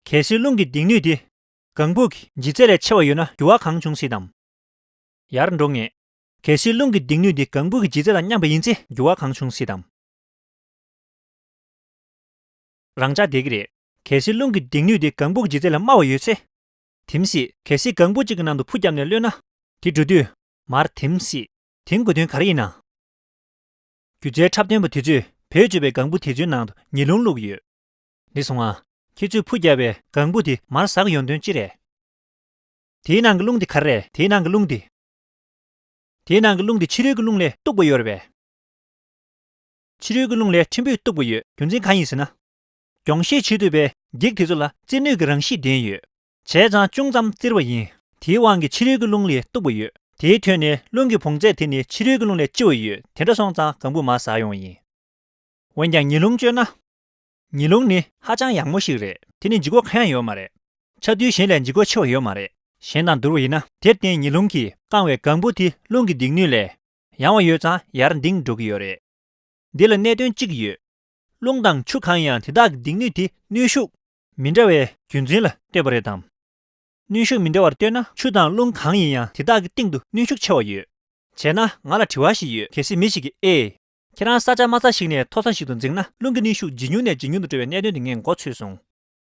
གལ་སྲིད་རླུང་གི་སྡིག་སྣོད་དེ་ལྒང་བུ་གི་ལྗིད་ཚད་ལས་ཆེ་བ་ཡོད་ན་འགྱུར་བ་གང་བྱུང་སྲིད་དམ། ཡར་འགྲོ་ངེས། གལ་སྲིད་རླུང་གི་སྡིག་སྣོད་དེ་ལྒང་བུ་གི་ལྗིད་ཚད་དང་མཉམ་པ་ཡིན་ཚེ་འགྱུར་བ་གང་བྱུང་སྲིད་དམ། རང་འཇགས་བསྡད་ཀྱི་རེད། གལ་སྲིད་རླུང་གི་སྡིག་སྣོད་དེ་ལྒང་བུ་གི་ལྗིད་ཚད་ལས་དམའ་བ་ཡོད་ཚེ། དེམ་སྲིད། གལ་སྲིད་ལྒང་བུ་གཅིག་གི་ནང་དུ་ཕུ་བརྒྱབ་ནས་གློད་ན། དེ་འགྲོ་དུས། མར་དེམ་སྲིད། དེའི་གོ་དོན་ག་རེ་ཡིན་ན། སྒྱུ་རྩལ་འཁྲབ་སྟོན་པ་དེ་ཚོས་བེད་སྤྱོད་པའི་ལྒང་བུ་དེ་ཚོའི་ནང་དུ་ཉི་རླུང་བླུགས་ཡོད། འདི་སོང་ང་། ཁྱེད་ཚོས་ཕུ་བརྒྱབ་པའི་ལྒང་བུ་དེ་མར་ཟག་ཡོང་དོན་ཅི་རེད། དེའི་ནང་གི་རླུང་དེ་ག་རེ་རེད། དེའི་ནང་གི་རླུང་དེ། དེའི་ནང་གི་རླུང་དེ་ཕྱི་རོལ་གྱི་རླུང་ལས་སྟུག་པོ་ཡོད་རེད་པས། ཕྱི་རོལ་གྱི་རླུང་ལས་ཕྲན་བུ་སྟུག་པོ་ཡོད། རྒྱུ་མཚན་གང་ཡིན་ཟེར་ན། རྒྱང་ཤེད་བྱེད་ཐུབ་པའི་འགྱིག་དེ་ཚོ་ལ་བཙིར་ནུས་ཀྱི་རང་གཤིས་ལྡན་ཡོད། བྱས་ཙང་ཅུང་ཙམ་བཙིར་བ་ཡིན། དེའི་དབང་གིས་ཕྱི་རོལ་གྱི་རླུང་ལས་སྟུག་པོ་ཡོད། དེའི་དོན་ནི་རླུང་གི་བོངས་ཚད་དེ་ནི་ཕྱི་རོལ་གྱི་རླུང་ལས་ལྕི་བ་ཡོད། དེ་འདྲ་སོང་ཙང་ལྒང་བུ་མར་ཟག་ཡོང་བ་ཡིན། འོན་ཀྱང་ཉི་རླུང་བཅོས་ན། ཉི་རླུང་ནི་ཧ་ཅང་ཡག་མོ་ཞིག་རེད། དེ་ནི་འཇིགས་སྐུལ་གང་ཡང་ཡོད་མ་རེད། ཆ་རྡུལ་གཞན་ལས་འཇིགས་སྐུལ་ཆེ་བ་ཡོད་མ་རེད། གཞན་དང་བསྡུར་བ་ཡིན་ན། དེར་བརྟེན་ཉི་རླུང་གིས་བཀང་བའི་ལྒང་བུ་དེ་རླུང་གི་སྡིག་སྣོད་ལས་ཡང་བ་ཡོད་ཙང་ཡར་ལྡིང་འགྲོ་གི་ཡོད་རེད། འདི་ལ་གནད་དོན་གཅིག་ཡོད། རླུང་དང་ཆུ་གང་ཡིན་ཡང་དེ་དག་གི་སྡིག་སྣོད་དེ་གནོན་ཤུགས་མི་འདྲ་བའི་རྒྱུ་མཚན་ལ་ལྟོས་པ་རེད་དམ། གནོན་ཤུགས་མི་འདྲ་བར་ལྟོས་ན་ཆུ་དང་རླུང་གང་ཡིན་ཡང་དེ་དག་གི་སྟེང་དུ་གནོན་ཤུགས་ཆེ་བ་ཡོད། བྱས་ན་ང་ལ་དྲི་བ་ཞིག་ཡོད། གལ་སྲིད་མི་ཞིག་གིས་ཨེ། ཁྱེད་རང་ས་ཆ་དམའ་ས་ཞིག་ནས་མཐོ་ས་ཞིག་ཏུ་འཛེགས་ན་རླུང་གི་གནོན་ཤུགས་ཇེ་ཉུང་ནས་ཇེ་ཉུང་དུ་འགྲོ་བའི་གནད་དོན་དེ་ངས་མགོ་ཚོས་སོང་།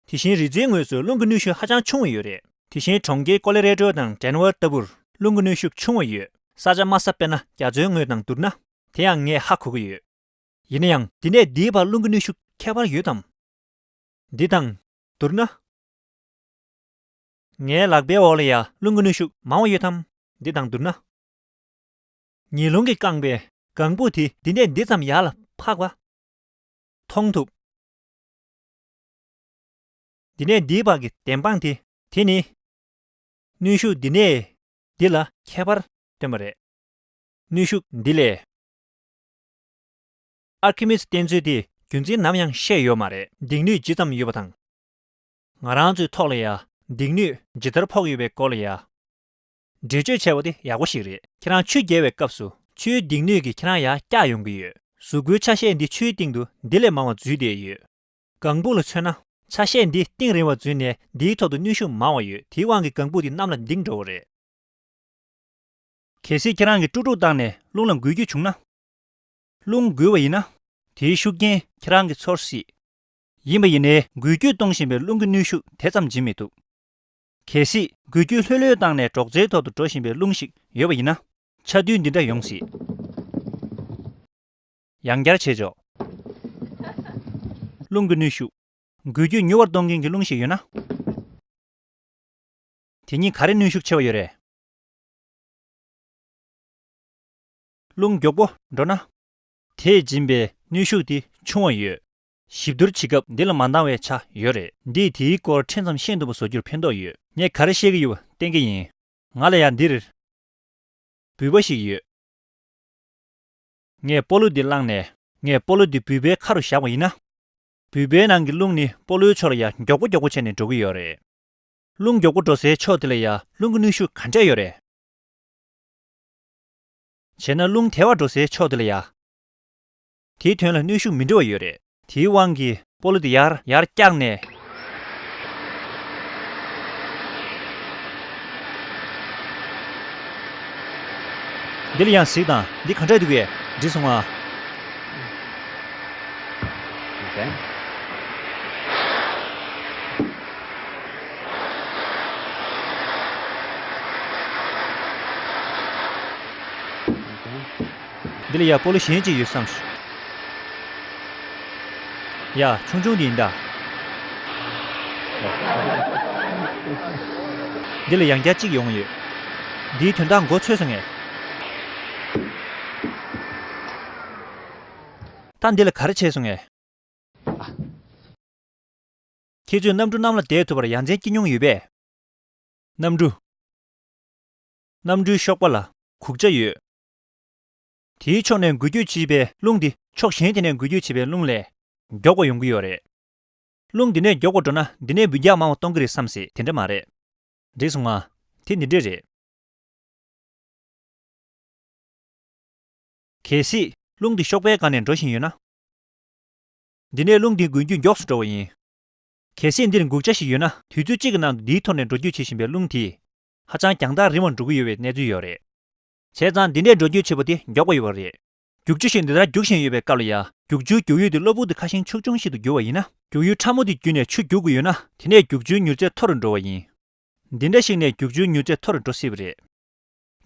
དེ་བཞིན་རི་རྩེའི་ངོས་སུ་རླུང་གི་གནོན་ཤུགས་ཧ་ཅང་ཆུང་བ་ཡོད་རེད། དེ་བཞིན་གྲོང་ཁྱེར་ཀོ་ལོ་རེ་ཌོ་དང་ཌེན་ཝར་ལྟ་བུར་རླུང་གི་གནོན་ཤུགས་ཆུང་བ་ཡོད། ས་ཆ་དམའ་ས་དཔེར་ན་རྒྱ་མཚོའི་ངོས་དང་བསྡུར་ན། དེ་ཡང་ངས་ཧ་གོ་གི་ཡོད། ཡིན་ན་ཡང་འདི་ནས་འདིའི་བར་རླུང་གི་གནོན་ཤུགས་ཁྱད་པར་ཡོད་དམ། འདི་དང་བསྡུར་ན། ངའི་ལག་པའི་འོག་ལ་ཡ་རླུང་གི་གནོན་ཤུགས་མང་བ་ཡོད་དམ། འདི་དང་བསྡུར་ན། ཉི་རླུང་གིས་བཀང་བའི་ལྒང་བུ་དེ་འདི་ནས་འདི་ཙམ་ཡར་ལ་འཕགས་པ་མཐོང་ཐུབ། འདི་ནས་འདིའི་བར་གྱི་བདེན་དཔང་དེ། དེ་ནི། གནོན་ཤུགས་འདི་ནས་འདི་ལ་ཁྱད་པར་སྟོན་པ་རེད། གནོན་ཤུགས་འདི་ལས། ཨར་ཁི་མིད་སི་གཏན་ཚུལ་དེ་རྒྱུ་མཚན་ནམ་ཡང་བཤད་ཡོད་མ་རེད། སྡིག་སྣོད་ཇི་ཙམ་ཡོད་པ་དང་། ང་རང་ཚོའི་ཐོག་ལ་ཡ་སྡིག་སྣོད་ཇི་ལྟར་ཕོག་ཡོད་པའི་སྐོར་ལ་ཡ། འགྲེལ་བརྗོད་བྱས་པ་དེ་ཡག་པོ་ཞིག་རེད། ཁྱེད་རང་ཆུ་བརྒལ་བའི་སྐབས་སུ་ཆུའི་སྡིག་སྣོད་ཀྱིས་ཁྱེད་རང་ཡར་བཀྱགས་ཡོང་གི་ཡོད། གཟུགས་པོའི་ཆ་ཤས་འདི་ཆུའི་སྟེང་དུ་འདི་ལས་མང་བ་འཛུལ་བསྡད་ཡོད། ལྒང་བུ་ལ་མཚོན་ན། ཆ་ཤས་འདི་གཏིང་རིང་བ་འཛུལ་ནས་འདིའི་ཐོག་ཏུ་གནོན་ཤུགས་མང་བ་ཡོད། དེའི་དབང་གིས་ལྒང་བུ་འདི་གནམ་ལ་ལྡིང་འགྲོ་བ་རེད། གལ་སྲིད་ཁྱེད་རང་གིས་དཀྲུག་དཀྲུག་བཏང་ནས་རླུང་ལ་འགུལ་སྐྱོད་བྱུང་ན། རླུང་འགུལ་བ་ཡིན་ན། དེའི་ཤུགས་རྐྱེན་ཁྱེད་རང་གིས་ཚོར་སྲིད། ཡིན་པ་ཡིན་ནའི་འགུལ་སྐྱོད་གཏོང་བཞིན་པའི་རླུང་གི་གནོན་ཤུགས་དེ་ཙམ་ཇི་མི་ཐུབ། གལ་སྲིད་འགུལ་སྐྱོད་ལྷོད་ལྷོད་བཏང་ནས་སྒྲོག་ཙེའི་ཐོག་ཏུ་འགྲོ་བཞིན་པའི་རླུང་ཞིག་ཡོད་པ་ཡིན་ན། ཆ་རྡུལ་འདི་འདྲ་ཡོང་སྲིད། ཡང་བསྐྱར་བྱེད་ཆོག་རླུང་གི་གནོན་ཤུགས། འགུལ་སྐྱོད་མྱུར་བར་གཏོང་མཁན་གྱི་རླུང་ཞིག་ཡོད་ན། དེ་གཉིས་ག་རེ་གནོན་ཤུགས་ཆེ་བ་ཡོད་རེད། རླུང་མགྱོགས་པོ་འགྲོ་ན། དེས་སྦྱིན་པའི་གནོན་ཤུགས་དེ་ཆུང་བ་ཡོད། ཞིབ་བསྡུར་བྱེད་སྐབས་འདི་ལ་མ་འདང་བའི་ཆ་ཡོད་རེད། འདིས་དེའི་སྐོར་ཕྲན་ཙམ་ཤེས་ཐུབ་པ་བཟོ་རྒྱུར་ཕན་ཐོགས་ཡོད། ངས་ག་རེ་བཤད་ཀྱི་ཡོད་པ་བསྟན་གྱི་ཡིན། ང་ལ་ཡང་འདིར་འབུད་པ་ཞིག་ཡོད། ངས་སྤོ་ལོ་འདི་བླངས་ནས། ངས་སྤོ་ལོ་འདི་འབུད་པའི་ཁ་རུ་བཞག་པ་ཡིན་ན། འབུད་པའི་ནང་གི་རླུང་ནི་སྤོ་ལོའི་ཕྱོགས་ལ་ཡ་མགྱོགས་པོ་མགྱོགས་པོ་བྱས་ནས་འགྲོ་གི་ཡོད་རེད། རླུང་མགྱོགས་པོ་འགྲོ་སའི་ཕྱོགས་དེ་ལ་ཡ་རླུང་གི་གནོན་ཤུགས་ག་འདྲས་ཡོད་རེད། བྱས་ན་རླུང་དལ་བ་འགྲོ་སའི་ཕྱོགས་དེ་ལ་ཡ། དེའི་དོན་ལ་གནོན་ཤུགས་མི་འདྲ་བ་ཡོད་རེད། དེའི་དབང་གིས་སྤོ་ལོ་དེ་ཡར་ཡར་བཀྱགས་ནས། འདི་ལ་ཡང་གཟིགས་དང་། འདི་ག་འདྲ་འདུག་གས། འགྲིག་སོང་ང་། འདི་ལ་ཡ་སྤོ་ལོ་གཞན་ཅིག་ཡོད་བསམ་ཤོག་ཡ། ཆུང་ཆུང་འདི་ཡིན་ད། འདི་ལ་ཡང་བསྐྱར་གཅིག་ཡོང་ཡོད། འདིའི་དོན་དག་མགོ་ཚོས་སོང་ངས། ད་འདི་ལ་ག་རེ་བྱས་སོང་ངས། ཁྱེད་ཚོས་གནམ་གྲུ་གནམ་ལ་བསྡད་ཐུབ་པར་ཡ་མཚན་སྐྱེ་མྱོང་ཡོད་པས། གནམ་གྲུ། གནམ་གྲུའི་གཤོག་པ་ལ་འགུག་ཆ་ཡོད། དེའི་ཕྱོགས་ནས་འགུལ་སྐྱོད་བྱེད་པའི་རླུང་འདི་ཕྱོགས་གཞན་དེ་ནས་འགུལ་སྐྱོད་བྱེད་པའི་རླུང་ལས་མགྱོགས་པ་ཡོང་གི་ཡོད་རེད། རླུང་འདི་ནས་མགྱོགས་པ་འགྲོ་ན་འདི་ནས་འབུད་རྒྱག་མང་བ་གཏོང་གི་རེད་བསམ་སྲིད། དེ་འདྲ་མ་རེད། འགྲིག་སོང་ང་། དེ་འདི་འདྲས་རེད། གལ་སྲིད་རླུང་འདི་གཤོག་པའི་སྒང་ནས་འགྲོ་བཞིན་ཡོད་ན། འདི་ནས་རླུང་འདི་འགུལ་སྐྱོད་མགྱོགས་སུ་འགྲོ་བ་ཡིན། གལ་སྲིད་འདིར་འགུག་ཆ་ཞིག་ཡོད་ན། དུས་ཚོད་གཅིག་གི་ནང་དུ་འདིའི་ཐོག་ནས་འགྲོ་སྐྱོད་བྱེད་བཞིན་པའི་རླུང་དེས་ཧ་ཅང་རྒྱང་ཐག་རིང་བར་འགྲོ་གི་ཡོད་པའི་གནས་ཚུལ་ཡོད་རེད། བྱས་ཙང་འདི་འདྲས་འགྲོ་སྐྱོད་བྱེད་པ་དེ་མགྱོགས་པ་ཡོད་པ་རེད། རྒྱུག་ཆུ་ཞིག་འདི་ལྟར་རྒྱུག་བཞིན་ཡོད་པའི་སྐབས་ལ་ཡ། རྒྱུག་ཆུའི་རྒྱུག་ཡུལ་དེ་གློ་བུར་དུ་ཁ་ཤས་ཆུང་ཆུང་ཞིག་ཏུ་གྱུར་བ་ཡིན་ན། རྒྱུག་ཡུལ་ཕྲ་མོ་དེ་བརྒྱུད་ནས་ཆུ་རྒྱུག་དགོས་ཡོད་ན། དེ་ནས་རྒྱུག་ཆུའི་མྱུར་ཚད་མཐོ་རུ་འགྲོ་བ་ཡིན། འདི་འདྲ་ཞིག་ནས་རྒྱུག་ཆུའི་མྱུར་ཚད་མཐོ་རུ་འགྲོ་སྲིད་པ་རེད།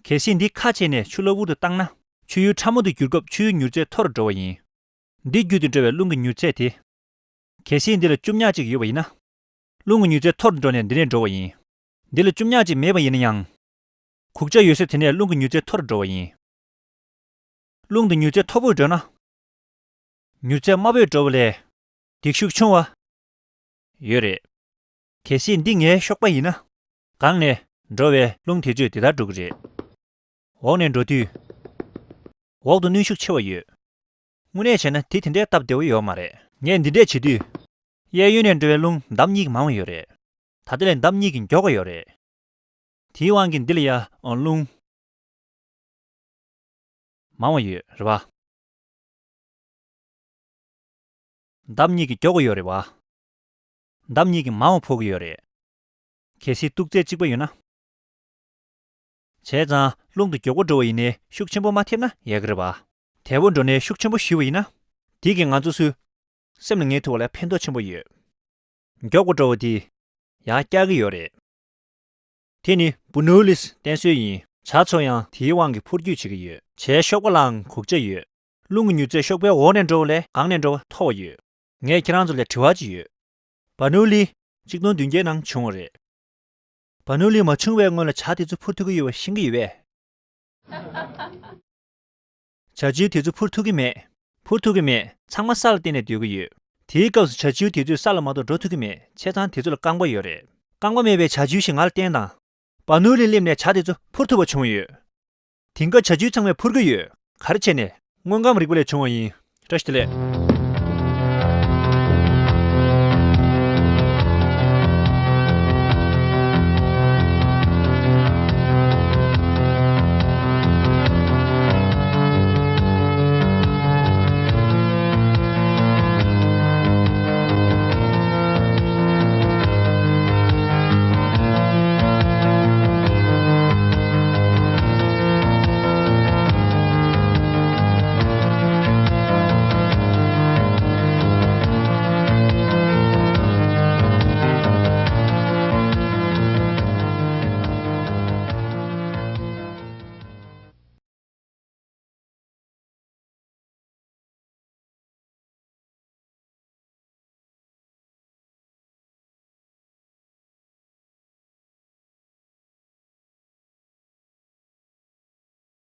གལ་སྲིད་འདི་ཁ་ཕྱེ་ནས་ཆུ་གློ་བུར་དུ་བཏང་ན། ཆུ་ཡུར་ཕྲ་མོ་དུ་གྱུར་སྐབས་ཆུའི་མྱུར་ཚད་མཐོ་རུ་འགྲོ་བ་ཡིན། འདི་བརྒྱུད་དུ་འགྲོ་བའི་རླུང་གི་མྱུར་ཚད་དེ། གལ་སྲིད་འདི་ལ་བཅུ་གཉགས་གཅིག་ཡོད་པ་ཡིན་ན། རླུང་གི་མྱུར་ཚད་མཐོ་རུ་འགྲོ་ནས་འདི་ནས་འགྲོ་བ་ཡིན། འདི་ལ་བཅུ་གཉགས་གཅིག་མེད་པ་ཡིན་ན་ཡང་། འགུག་ཆ་ཡོད་ས་དེ་ནས་རླུང་གི་མྱུར་ཚད་མཐོ་རུ་འགྲོ་བ་ཡིན། རླུང་དེ་མྱུར་ཚད་མཐོ་པོར་འགྲོ་ན། མྱུར་ཚད་དམའ་པོས་འགྲོ་བ་ལས། འདེགས་ཤུགས་ཆུང་བ། ཡོད་རེད། གལ་སྲིད་འདི་ངའི་གཤོག་པ་ཡིན་ན། སྒང་ནས་འགྲོ་བའི་རླུང་དེ་ཚོས་དེ་ལྟར་འགྲོ་གི་རེད། འོག་ནས་འགྲོ་དུས། འོག་ཏུ་གནོན་ཤུགས་ཆེ་བ་ཡོད། དངོས་གནས་བྱས་ན་དེ་དེ་འདྲའི་སྟབས་བདེ་བོ་ཡོད་མ་རེད། ངས་འདི་འདྲས་བྱེད་དུས། གཡས་གཡོན་ནས་འགྲོ་བའི་རླུང་འདམ་གཉིས་ཀྱི་མང་བ་ཡོད་རེད། ད་ལྟ་ལས་འདམ་གཉིས་ཀྱི་མགྱོགས་པ་ཡོད་རེད། དེའི་དབང་གིས་འདི་ལ་ཡ་ཨང་རླུང་མང་བ་ཡོད་རེད་བ། འདམ་གཉིས་ཀྱི་མགྱོགས་པ་ཡོད་རེད་བ། འདམ་གཉིས་ཀྱི་མང་བ་ཕོག་གི་ཡོད་རེད། གལ་སྲིད་གཏུག་ཚད་གཅིག་པ་ཡོད་ན། བྱས་ཙང་རླུང་དེ་མགྱོགས་པོ་འགྲོ་བ་ཡིན་ནའི་ཤུགས་ཆེན་པོ་མ་ཐེབས་ན་ཡག་གི་རེད་བ། དལ་པོ་འགྲོ་ནའི་ཤུགས་ཆེན་པོ་ཞུས་པ་ཡིན་ན། དེ་གིས་ང་ཚོ་ཚོའི་སེམས་ལ་ངེས་ཐུབ་པ་ལ་ཕན་ཐོགས་ཆེན་པོ་ཡོད། མགྱོགས་པོ་འགྲོ་བ་དེས་ཡང་བསྐྱར་གྱི་ཡོད་རེད། དེ་ནི་བར་ནོ་ལིས་བསྟེན་སྲོལ་ཡིན། བྱ་ཚོ་ཡང་དེའི་དབང་གིས་འཕུར་སྐྱོད་བྱེད་ཀྱི་ཡོད། བྱའི་གཤོག་པ་ལའང་འགུག་ཆ་ཡོད། རླུང་གི་མྱུར་ཚད་གཤོག་པའི་འོག་ནས་འགྲོ་བ་ལས་སྒང་ནས་འགྲོ་བ་མཐོ་བ་ཡོད། ངས་ཁྱེད་རང་ཚོ་ལ་དྲི་བ་ཅིག་ཡོད། བར་ནོ་ལི་གཅིག་སྟོང་བདུན་བརྒྱའི་ནང་བྱུང་བ་རེད། བར་ནོ་ལི་མ་བྱུང་བའི་སྔོན་ལ་བྱ་དེ་ཚོ་འཕུར་ཐུབ་ཀྱི་ཡོད་པ་ཤེས་ཀྱི་ཡོད་པས། བྱ་བྱིའུ་དེ་ཚོ་འཕུར་ཐུབ་ཀྱི་མེད། འཕུར་ཐུབ་ཀྱི་མེད། ཚང་མ་ས་ལ་བརྟེན་ནས་སྡོད་ཀྱི་ཡོད། དེའི་སྐབས་སུ་བྱ་བྱིའུ་དེ་ཚོས་ས་ལ་མ་གཏོགས་འགྲོ་ཐུབ་ཀྱི་མེད། བྱས་ཙང་དེ་ཚོ་ལ་རྐང་པ་ཡོད་རེད། རྐང་པ་མེད་པའི་བྱ་བྱིའུ་ཞིག་ང་ལ་བསྟན་དང་། བར་ནོ་ལི་སླེབས་ནས་བྱ་དེ་ཚོ་འཕུར་ཐུབ་པ་བྱུང་ཡོད། དེང་སྐབས་བྱ་བྱིའུ་ཚང་མས་འཕུར་གྱི་ཡོད། ག་རེ་བྱས་ནས། དངོས་ཁམས་རིག་པ་ལས་བྱུང་བ་ཡིན། བཀྲ་ཤིས་བདེ་ལེགས།